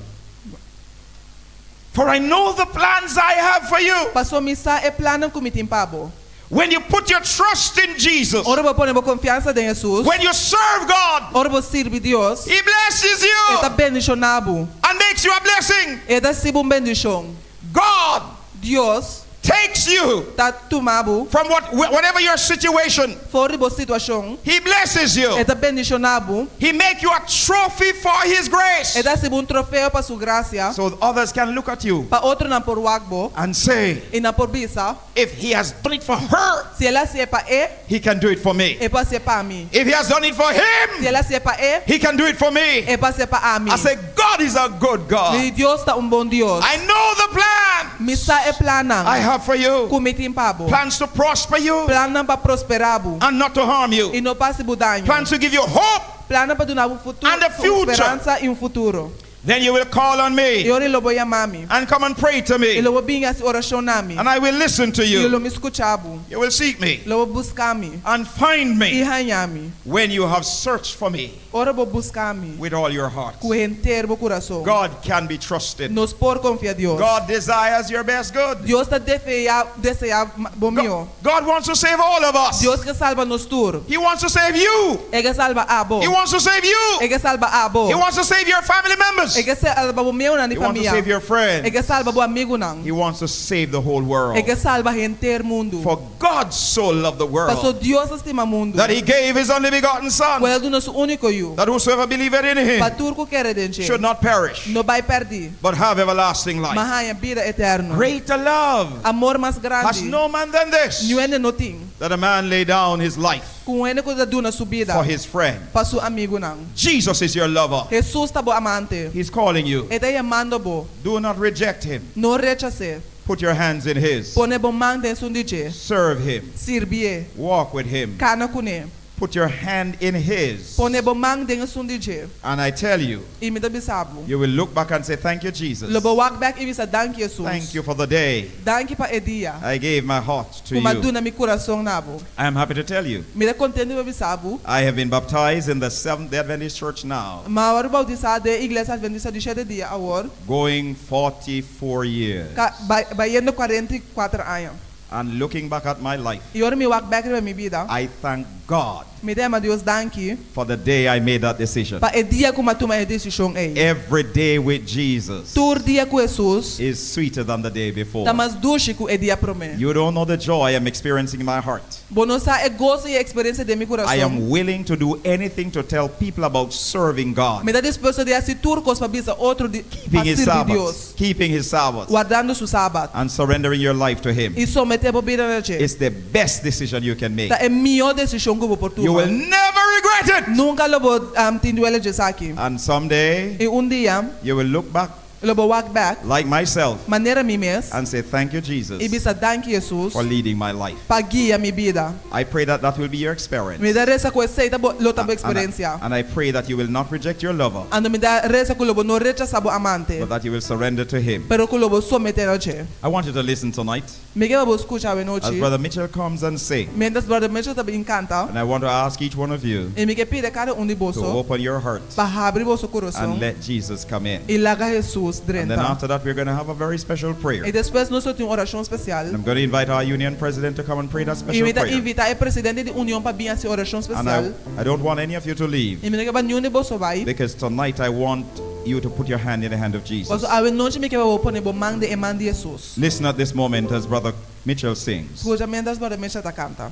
For I know the plans I have for you. Paso mi sa e plannan ku mi tin pa bo. When you put your trust in Jesus, Ora bo pone bo konfiansa den Hesus, when you serve God, ora bo sirbi Dios, He blesses E you ta bendishoná bo. and makes you a blessing. E ta hasi bo un bendishon. God Dios takes you ta tuma bo from what, whatever your situation. for di bo situashon. He blesses you. E ta bendishoná bo. He make you a trophy for His grace. E ta hasi bo un trofeo pa su grasia. So others can look at you Pa otronan por wak bo and say, i nan por bisa, If He has done it for her, Si el a hasié pa e, He can do it for me. e por hasié pa mi. If He has done it for him, Si el a hasié pa e, He can do it for me. e por hasié pa ami. I say, God is a good God. Mi Dios ta un bon Dios. I know the plan Mi sa e plannan I have for you. ku mi tin pa bo. Plans to prosper you Plannan pa prosperá bo and not to harm you. i no pa hasi bo daño. Plans to give you hope. Plannan pa duna bo futuro, And a future. speransa i un futuro. Then you will call on me. I ora lo bo yama mi. And come and pray to me. I lo bo bin hasi orashon na mi. And I will listen to you. I lo mi skucha bo. You will seek me. Lo bo buska mi. And find me. I haña mi. When you have searched for me. Ora bo buska mi. With all your heart. Ku henter bo kurason. God can be trusted. Nos por konfia Dios. God desires your best good. Dios ta defeá, deseá bo mihó. God wants to save all of us. Dios ke salba nos tur. He wants to save you. E ke salba abo. He wants to save you. E ke salba abo. He wants to save your family members. E ke salba bo miembronan di He wants to famia. save your friends. E ke salba bo amigunan. He wants to save the whole world. E ke salba henter mundu. For God so loved the world. Paso Dios a stima mundu. That he gave his only begotten son. Ku el a duna su úniko yu. That whosoever believeth in him. Pa tur ku kere den dje. Should not perish. No bai pèrdí. But have everlasting life. Ma haña bida eterno. Greater love. Amor mas grandi. Has no man than this. Niun hende no tin. That a man lay down his life. Ku un hende ku ta duna su bida. For his friend. Pa su amigunan. Jesus is your lover. Hesus ta bo amante. He's calling you. E ta yamando bo. Do not reject him. No rechas'é. Put your hands in his. Pone bo man den esun di dje. Serve him. Sirbié. Walk with him. Kana kuné. Put your hand in his. Pone bo man den esun di dje. And I tell you. I mi ta bisa bo. You will look back and say, Thank you, Jesus. Lo bo wak bèk i bisa, Danki, Hesus. Thank you for the day. Danki pa e dia. I gave my heart to Ku m'a you. duna mi kurason na bo. I am happy to tell you. Mi ta kontentu pa bisa bo. I have been baptized in the Seventh Day Adventist Church now. M'a wòrdu boutisá den Iglesia Adventista di Shete Dia awor. Going 44 years. Ka, bayendo 44 aña. And looking back at my life. I ora mi wak bèk riba mi bida. I thank God. Mi ta yama Dios danki. For the day I made that decision. Pa e dia ku mi a tuma e desishon ei. Every day with Jesus. Tur dia ku Hesus. Is sweeter than the day before. Ta mas dushi ku e dia promé. You don't know the joy I'm experiencing in my heart. Bo no sa e goso i e eksperensia den mi kurason. I am willing to do anything to tell people about serving God. Mi ta dispuesto di hasi tur kos pa bisa otro di pa Keeping his sirbi Sabbath. Dios. Keeping his Sabbath. Wardando su Sabat. And surrendering your life to him. I someté bo bida na dje. It's the best decision you can make. Ta e mihó desishon ku bo por tuma. You will never regret it. Nunka lo bo tin duele dje esaki. And someday I un dia you will look back lo bo wak bèk like myself manera mi mes and say thank you Jesus i bisa danki Jesus for leading my life. pa guia mi bida. I pray that that will be your experience. Mi ta resa ku esei ta bo lo ta bo eksperensia. And I pray that you will not reject your lover. Anto mi ta resa ku lo bo no rechasá bo amante. But that you will surrender to him. Pero ku lo bo someté na dje. I want you to listen tonight. Mi ke pa bo skucha awe nochi. As Brother Mitchell comes and sing. Mientras Brother Mitchell ta bin kanta. And I want to ask each one of you. I mi ke pidi kada un di boso. To open your heart. Pa habri boso kurason. And let Jesus come in. I laga Jesus drenta. And then after that we're going to have a very special prayer. I despues nos lo tin un orashon spesial. And I'm going to invite our union president to come and pray that special I mi ta prayer. invitá e presidente di union pa bin hasi orashon And I, spesial. I don't want any of you to leave. I mi no ke pa niun di boso bai. Because tonight I want. you to put your hand in the hand of Jesus. Paso awe nochi mi ke pa bo pone bo man den e man di Hesus. Listen at this moment as Brother Mitchell sings. Skucha mientras Brother Mitchell ta kanta.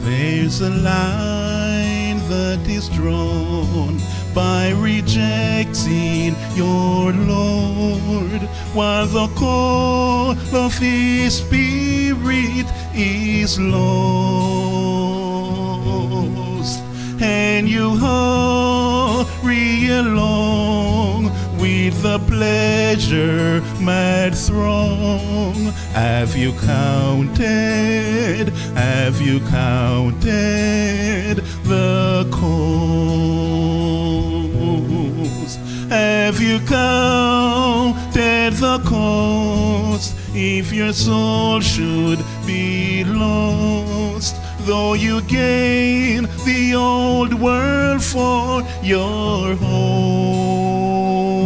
There's a line that is drawn by rejecting your Lord while the call of His Spirit is lost. And you hurry along with the pleasure mad throng. Have you counted? Have you counted the cost? Have you counted the cost? If your soul should be lost, though you gain the old world for your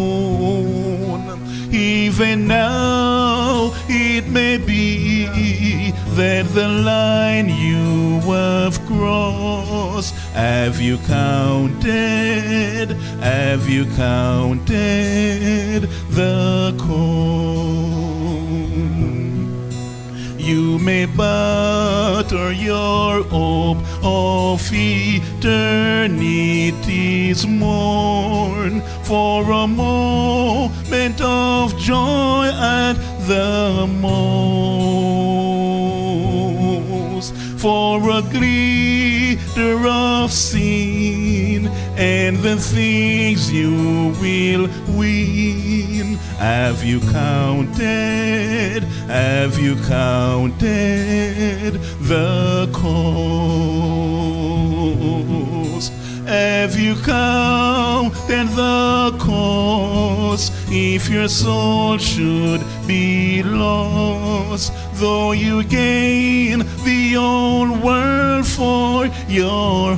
own. Even now it may be that the line you have crossed, have you counted? Have you counted the cost? You may butter your hope of eternity's morn for a moment of joy at the most, for a glitter of sin and the things you will win. Have you counted? Have you counted the cost? Have you counted the cost? If your soul should be lost, though you gain the old world for your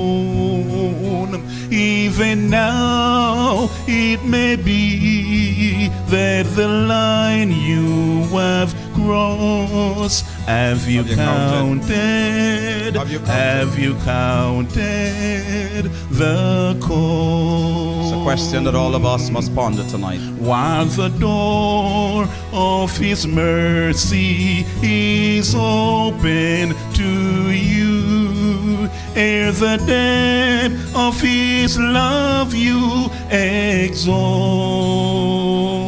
own, even now it may be that the line you have crossed, have you Have you counted? counted? Have you counted? Have you counted the cost? It's a question that all of us must ponder tonight. While the door of His mercy is open to you, ere the depth of His love you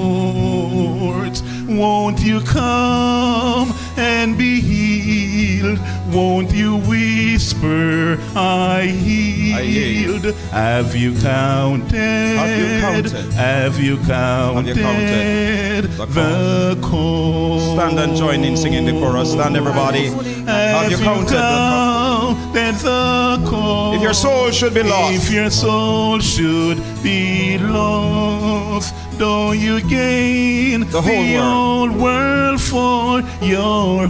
exhort. Won't you come and be healed? Won't you whisper, I I healed? Have you counted? Have you counted? Have you Have you counted counted the the cost? Stand and join in singing the chorus. Stand, everybody. Have you counted the counted the cost? If your soul should be lost. If your soul should be lost, though you gain The whole the world. old world for your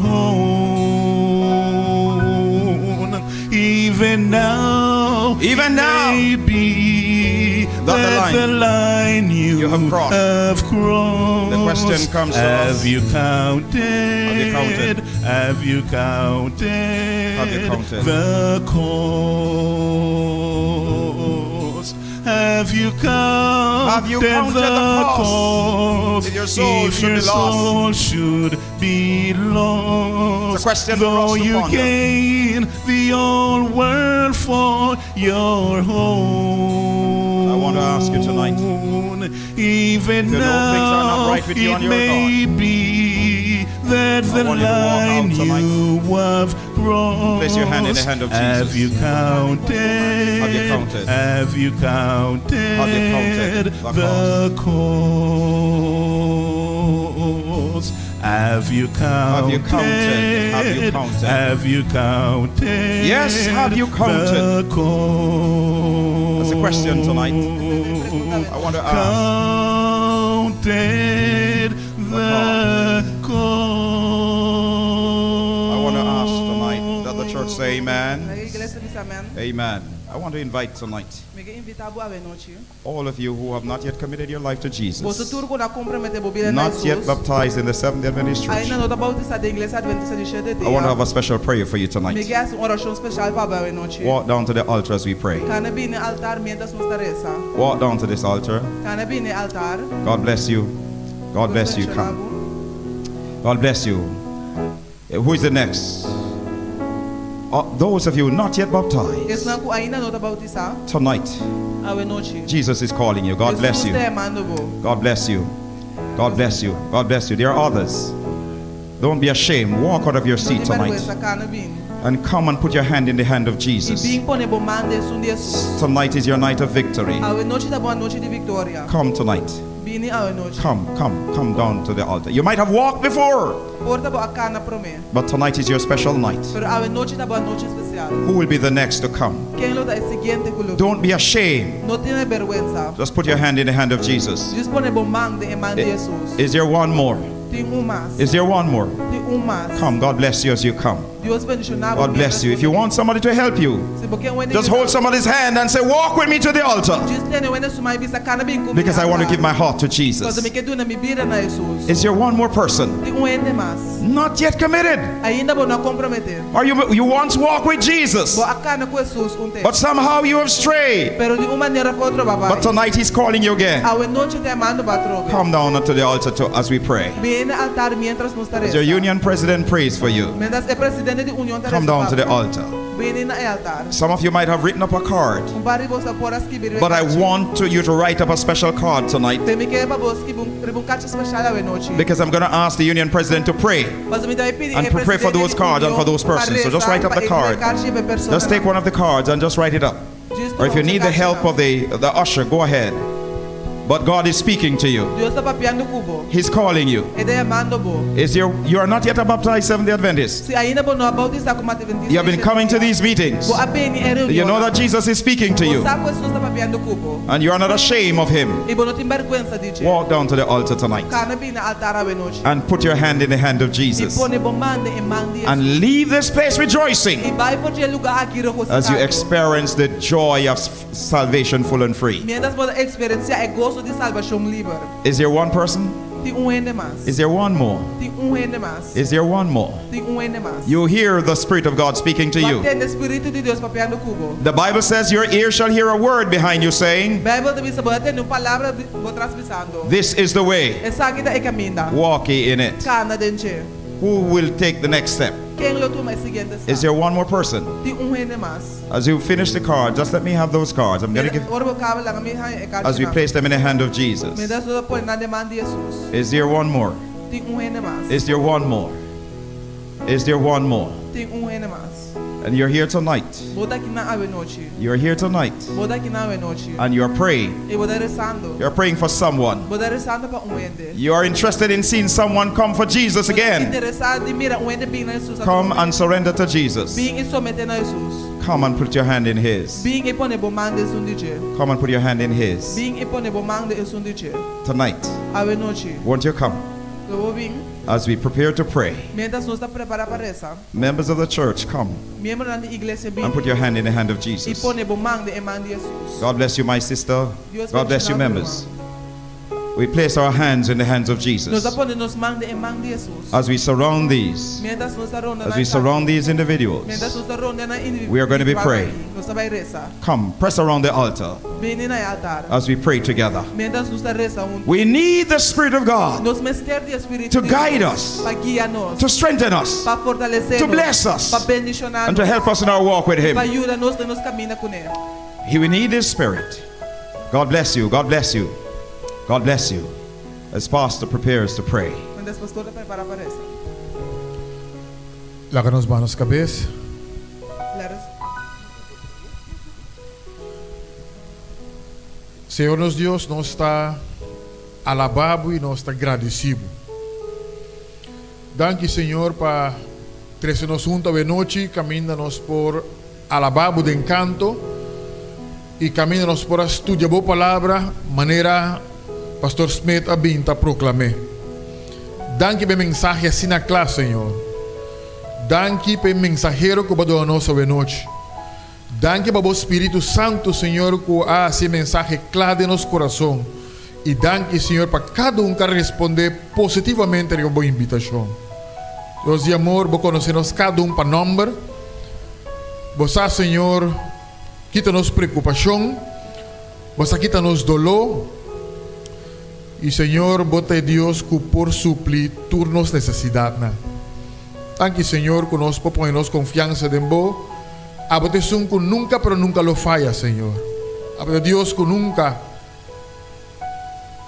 own, even now, Even it now, may be that the that the line you, you have crossed. have crossed. The question comes to Have us. you counted? Have you counted? Have you counted? Have you counted? the cost? Have you counted, Have you counted the, the cost? cost? If your soul If should your be lost. soul should be lost, It's a question for though us to you ponder. gain the old world for your own. I want to ask you tonight. Even If you know things are not now, right with you it and your may be that I the want you to walk out line tonight. you have crossed. Place your hand in the hand of Have Jesus. you counted? Have you counted? Have you counted? Have you counted the the cost? Have you counted? Have you counted? Have you counted? Have you counted? Yes, have you counted? The cost? That's a question tonight. I want to ask. Counted the cost. I want to ask tonight that the church say amen. Laga iglesia Bisa amen. Amen. I want to invite tonight Mi ke invitá bo awe nochi. all of you who have not yet committed your life to Boso Jesus, tur ku no a komprometé bo bida na not yet Hesus, baptized in the Seventh Day Adventist Church. ainda no ta boutisá den Iglesia Adventista di Shete I want to Dia. have a special prayer for you Mi tonight. ke hasi un orashon speshal pa bo awe nochi. Walk down to the altar as we pray. Kana bini altar miéntras nos ta resa. Walk down to this altar. Kana bini altar. God bless you. God Dios bless you. benshoná Come. bo. God bless you. Eh, Who is the next? Those of you not yet baptized, Esnan ku ainda no ta boutisá, tonight, awe nochi. Jesus is calling you. God bless Hesus you. ta yamando bo. God bless you. God bless you. God bless you. There are others. Don't be ashamed. Walk out of your No seat tin tonight bèrgwensa, kana bini. and come and put your hand in the hand of I Jesus. bin pone bo man den esun di Hesus. Tonight is your night of victory. Awe nochi ta bo anochi di viktoria. Come tonight. Bini awe nochi. Come, come, come down to the altar. You might have walked before, Por ta bo a kana promé. but tonight is your special night. Pero awe nochi ta bo anochi spesial. Who will be the next to come? Ken lo ta e siguiente ku lo bin? Don't be ashamed. No tene bèrgwensa. Just put your hand in the hand of Jesus. Djis pone bo man den e man di Hesus. Is there one more? Tin un mas. Is there one more? Tin un mas. Come, God bless you as you come. Dios bendishoná bo God bless miéntras you. If you bo ta want somebody to help you, bin. Si bo ke un hende just yuda hold bo, somebody's hand and say, Walk with me to the altar. djis tene un hende su man i bisa kana bin ku mi Because na I want to altar. give my heart to Jesus. Pasobra mi ke duna mi bida na Hesus. Is there one more person? Tin un hende mas. Not yet committed. Ainda bo no a komprometé. Or you once walked with Jesus, Bo a kana ku Hesus un tempu. but somehow you have strayed. Pero di un manera òf otro bo a bai. But tonight he's calling you again. Awe nochi e ta yamando bo atrobe. Come down to the altar as we pray. Bini na altar miéntras nos ta As your resa. union president prays for you, Miéntras e presidente di union ta come resa down pa to the bo. altar. Bini na e altar. Some of you might have written up a card, Un par di boso por a skibi riba but I karchi. want you to write up a special card tonight Pero mi ke pa bo skibi un riba un karchi spesial awe nochi. because I'm going to ask the union president to pray. Pasobra mi ta bai pidi And e pray for presidente those di cards and for union those pa persons. So just resa write up pa the e card. karchi pa e Just take personanan. one of the cards and just write it up. Djis Or if tuma you un need the karchi help nan. of the usher, go ahead. But God is speaking to you. Dios ta papiando ku bo. He's calling you. E ta yamando bo. Is your, you are not yet a baptized Seventh-day Adventist. Si ainda bo no a boutisá komo adventista You have di been shete coming to dia. these meetings. Bo a bini e You know reunionnan. that Jesus is speaking to Bo you. sa ku Hesus ta papiando ku bo. And you are not ashamed of him. I bo no tin bèrgwensa di dje. Walk down to the altar tonight Kana bini na altar awe nochi. and put your hand in the hand of I Jesus. pone bo man den e man di Hesus. And leave this place rejoicing I bai for di e lugá aki as you regosihando. experience the joy of salvation full and free. Miéntras bo ta eksperensiá e goso di salbashon liber. Is there one person? Tin un hende mas. Is there one more? Tin un hende mas. Is there one more? Tin un hende mas. You hear the Spirit of God speaking to Bo a you. tende Spiritu di Dios papiando ku bo. The Bible says your ear shall hear a word behind you saying, Beibel ta bisa bo ta tende un palabra bo tras bisando. This is the way. Esaki ta e kaminda. Walk ye in it. Kana den dje. Who will take the next step? Ken lo tuma e siguiente Is stap? there one more person? Tin un hende mas. As you finish the card, just let me have those cards. I'm going to give Ora bo kaba laga mi haña e as we karchinan. place them in the hand of Jesus. Mientras nos ta pone nan den man di Hesus. Is there one more? Tin un hende mas. Is there one more? Is there one more? Tin un hende mas. And you're here tonight. Bo ta akinan awe nochi. You're here tonight. Bo ta akinan awe nochi. And you're praying. I bo ta resando. You're praying for someone. Bo ta resando pa un hende. You are interested in seeing someone come for Jesus Bo ta again. interesá di mira un hende bin na Hesus Come atrobe. and surrender to Jesus. Bin i someté na Hesus. Come and put your hand in His. Bin i pone bo man den esun di dje. Come and put your hand in His. Bin i pone bo man den esun di dje. Tonight, Awe nochi. won't you come? Lo bo bin. As we prepare to pray, Miéntras nos ta prepará pa resa. members of the church, come Miembronan di iglesia and put bin your hand in the hand of i Jesus. pone bo man den e man di Hesus. God bless you, my sister. Dios God bless you, bendishoná bo, members. ruman. We place our hands in the hands of Nos a Jesus pone nos man den e man di Hesus. as we surround these, Miéntras nos ta ronda as nan we esaki. surround these individuals. Miéntras nos ta ronda nan We are going to be individualnan praying. aki, nos ta bai resa. Come, press around the altar Bini na e altar. as we pray together. Miéntras nos ta resa huntu. We need the Spirit of God Nos mester di e Spiritu to di guide Dios us, pa guia nos, to strengthen us, pa fortalesé to nos, bless us, pa bendishoná and to nos, help us in our walk with pa Him. yuda nos den nos kaminda kuné. He we need His Spirit. God bless you. God bless you. God bless you. As Pastor prepares to pray. Miéntras pastor ta prepará pa resa. Laga nos baha nos kabes. Let us Señor nos Dios, nos ta alabá Bo i nos ta gradisí Bo. Danki Señor pa trese nos huntu awe nochi, kaminda nos por alabá Bo den kanto i kaminda nos por studia Bo palabra manera Pastor Smith a bin ta proklam'é. Danki pa e mensahe asina kla, Señor. Danki pa e mensahero ku Bo a duna nos awe nochi. Danki pa bo Spiritu Santu, Señor, ku a hasi e mensahe kla den nos kurason. I danki, Señor, pa kada un ku a respondé positivamente riba bo invitashon. Dios di amor, bo konosé nos kada un pa nòmber. Bo sa, Señor, ki ta nos preokupashon. Bo sa ki ta nos doló. I, Señor, bo ta e Dios ku por supli tur nos nesesidatnan. Danki, Señor, ku nos por pone nos konfiansa den bo. Abo ta esun ku nunka pero nunka lo faya, Señor. Abo ta Dios ku nunka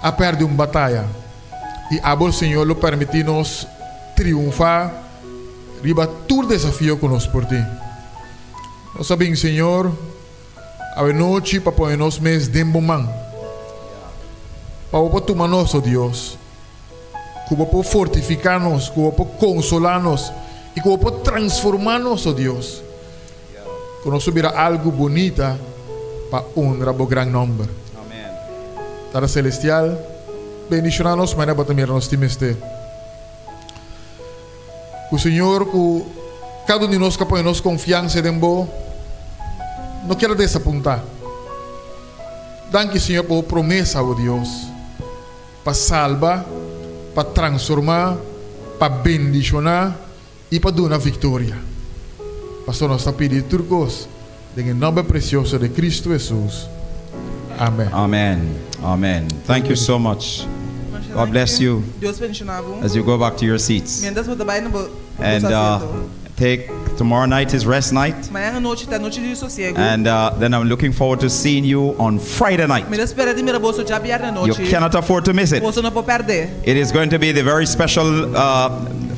a pèrdè un bataya. I abo, Señor, lo pèrmití nos triunfá riba tur desafio ku nos por tin. Nos a bin, Señor, awe nochi pa pone nos mes den bo man. Pa bo por tuma nos, o Dios. Ku bo por fortifiká nos, ku bo por konsolá nos i ku bo por transformá nos, o Dios. Ku nos por bira algu bunita pa honra bo gran nòmber. Tata Selestial, bendishoná nos manera bo ta mira nos tin mester. Ku Señor, ku kada un di nos ku a pone nos konfiansa den bo, no keda desapuntá. Danki, Señor, pa bo promesa, o Dios. Pa salba, pa transformá, pa bendishoná i pa duna viktoria. Pastor nos ta pidi tur kos den e nòmber presioso de Kristu Hesus. Amèn. Amen. Amen. Thank you so much. God bless you Dios bendiciona bo. as you go back to your seats. Mientras bo ta bai na bo And asiento. take tomorrow night is rest night. Mañan anochi ta nochi di sosiego. And then I'm looking forward to seeing you on Friday night. Mi ta spera di mira boso djabièrnè You anochi. cannot afford to miss it. Boso no por pèrdè. It is going to be the very special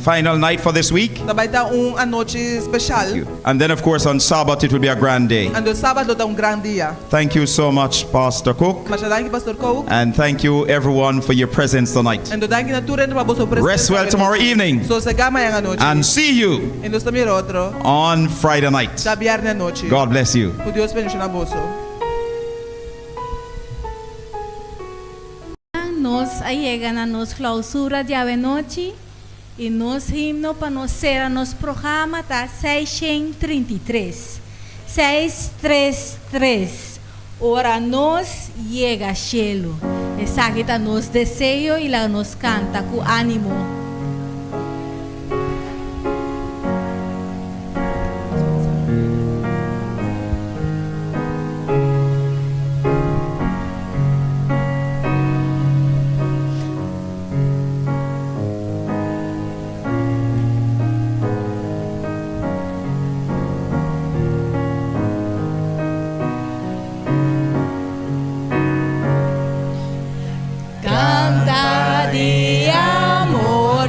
final night for this week. Ta bai ta un anochi speshal. And then of course on Sabbath it will be a grand day. Anto Sabat lo ta un gran dia. Thank you so much Pastor Cook. Masha danki Pastor Cook. And thank you everyone for your presence tonight. Anto danki na tur hende pa boso presensia Rest well tomorrow evening. Sosegá mañan anochi. And see you. I nos ta mira otro. On Friday night. Djabièrnè anochi. God bless you. Ku Dios bendishoná boso. Nos a yega na nos klausura djawe-nochi i nos himno pa nos sera nos programa ta 633. Seis tres tres. Ora nos yega shelu. Esaki ta nos deseo i laga nos kanta ku ánimo. Canta di amor.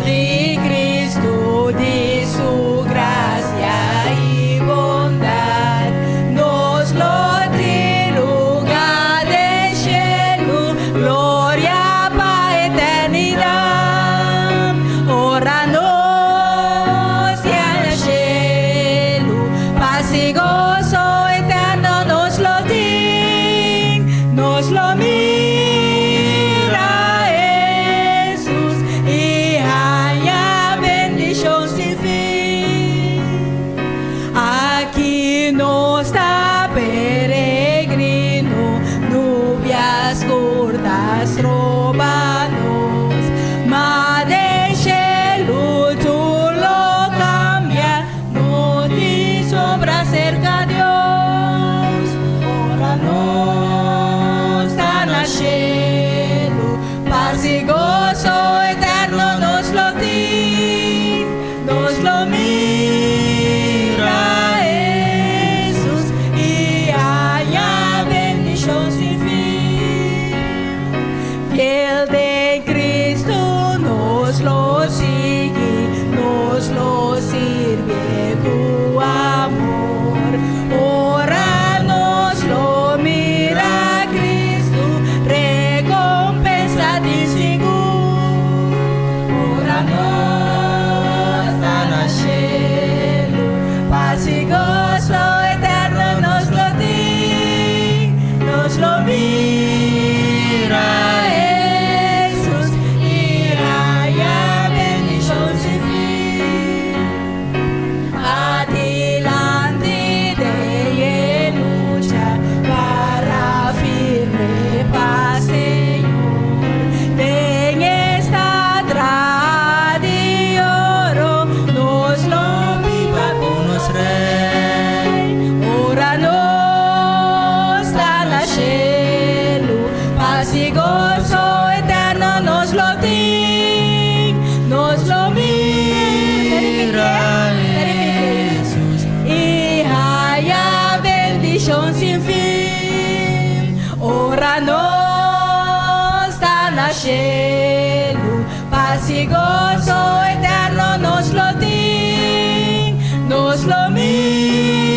Shelu, pas i goso eterno nos lo tin, nos lo mira.